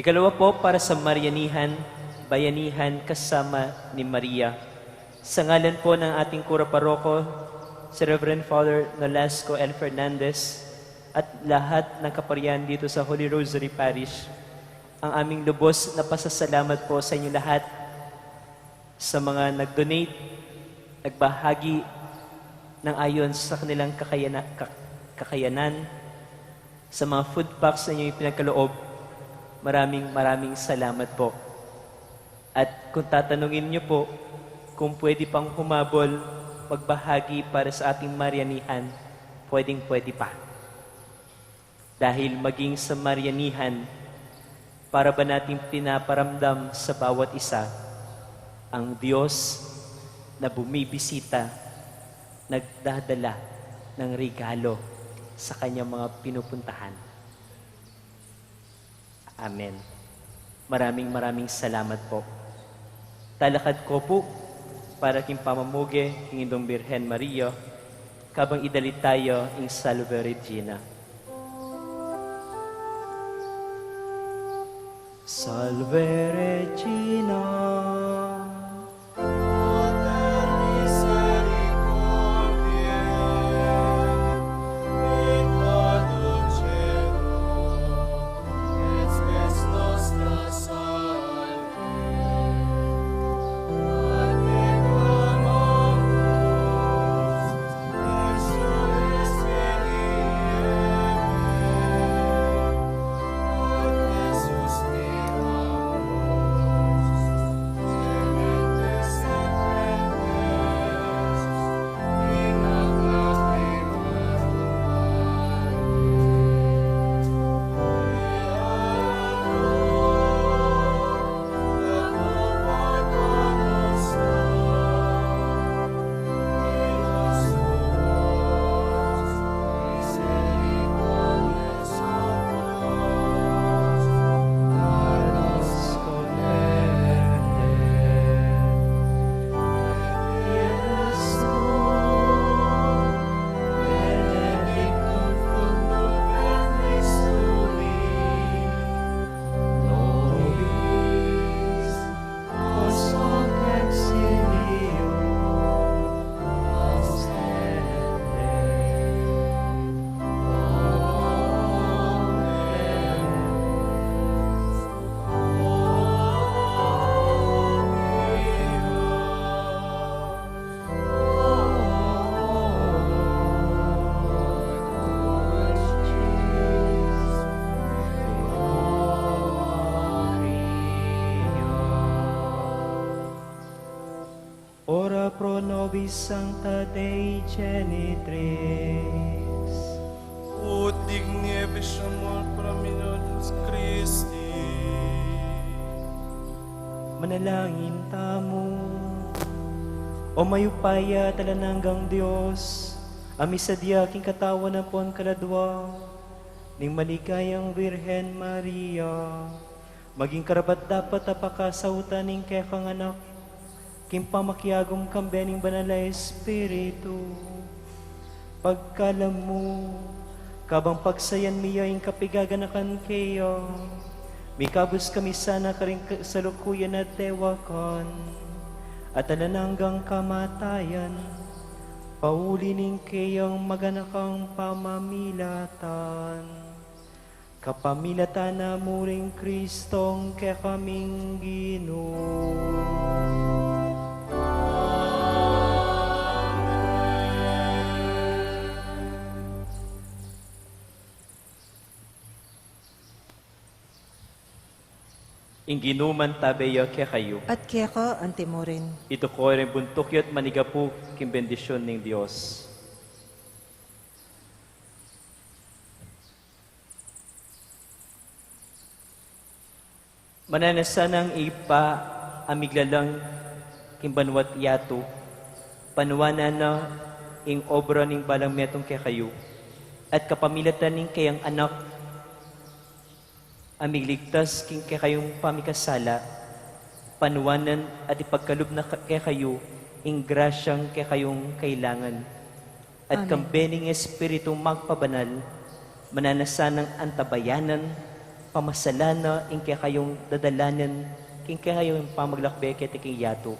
Ikalawa po, para sa Marianihan, Bayanihan kasama ni Maria. Sa ngalan po ng ating Kura Paroko, si Reverend Father Nolasco L Fernandez, at lahat ng kaparian dito sa Holy Rosary Parish, ang aming lubos na pasasalamat po sa inyo lahat, sa mga nag-donate, nagbahagi ng ayon sa kanilang kakayana-, ka-, kakayanan, sa mga food packs na inyong ipinagkaloob. Maraming, maraming salamat po. At kung tatanungin niyo po kung pwede pang humabol, magbahagi para sa ating Marianihan, pwedeng-pwede pa. Dahil maging sa Marianihan, para ba nating pinaparamdam sa bawat isa ang Diyos na bumibisita, nagdadala ng regalo sa kanyang mga pinupuntahan. Amen. Maraming, maraming salamat po. Talakad ko po para king pamamuge king Indung Birhen Maria, kabang idalit tayo ing Salve Regina. Salve Regina. Vobis Sancta Dei Genitrix. Ut digni ebisyamur per nomine Christi. Manalangin tamu. O mayupaya at alang anggang Dios, a misadya king katawan ampon kaladua ning maligayang Birhen Maria, maging karapat-dapat a pakasautan ning kekang anak, king pamakiagum kambe ning Banal a Espiritu. Pagkalam mu, kabang pagsayan mi ya ing kapigaganakan keya, mikabus kami sana karing salukuyan at dewakan, at alang anggang kamatayan, pauli ning keyang maganakang pamamilatan. Kapamilatan na mu ring Kristong kekaming Ginu. Ing Ginu mantabe ya kekayu. At keka antimurin. Itukor ing buntuk yu at manigapu king bendisyun ning Dios. Mananu na sanang Ibpa a miglalang king banua't yatu, panuanan na ing obra ning balang metung kekayu, at kapamilatan ning keyang Anak a migligtas king kekayung pamikasala, panuanan at ipagkalub na ka-, kekayu ing grasyang kekayung kailangan. At Amen. Kambe ning Espiritu Magpabanal, mananu na sanang antabayanan, pamasalan na ing kekayung dadalanan, king kekayung pamaglakbe keti king yatu.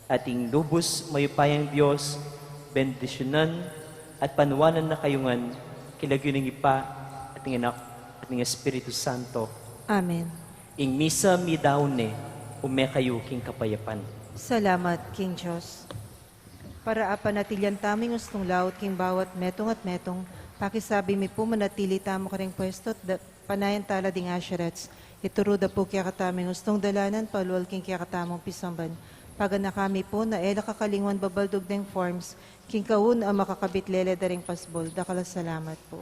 At ing lubus mayupayang Dios, bendisyunan at panuanan na kayu ngan, king lagyu ning Ibpa, at ning Anak, at ning Espiritu Santo. Amen. Ing misa midaun ne, ume kayu king kapayapan. Salamat king Dios. Para apanatilian tamu ing ustung laut king bawat metung at metung, pakisabi mi pu manatili tamu karing pwestu at da-, panayan tala ding usherettes. Ituru da pu kekatamu ing ustung dalanan palual king kekatamung pisamban. Paganaka mi pu na e la kakalingwan babaldug deng forms king kaun a makakabit lele da ring pasbul. Dakal a salamat pu.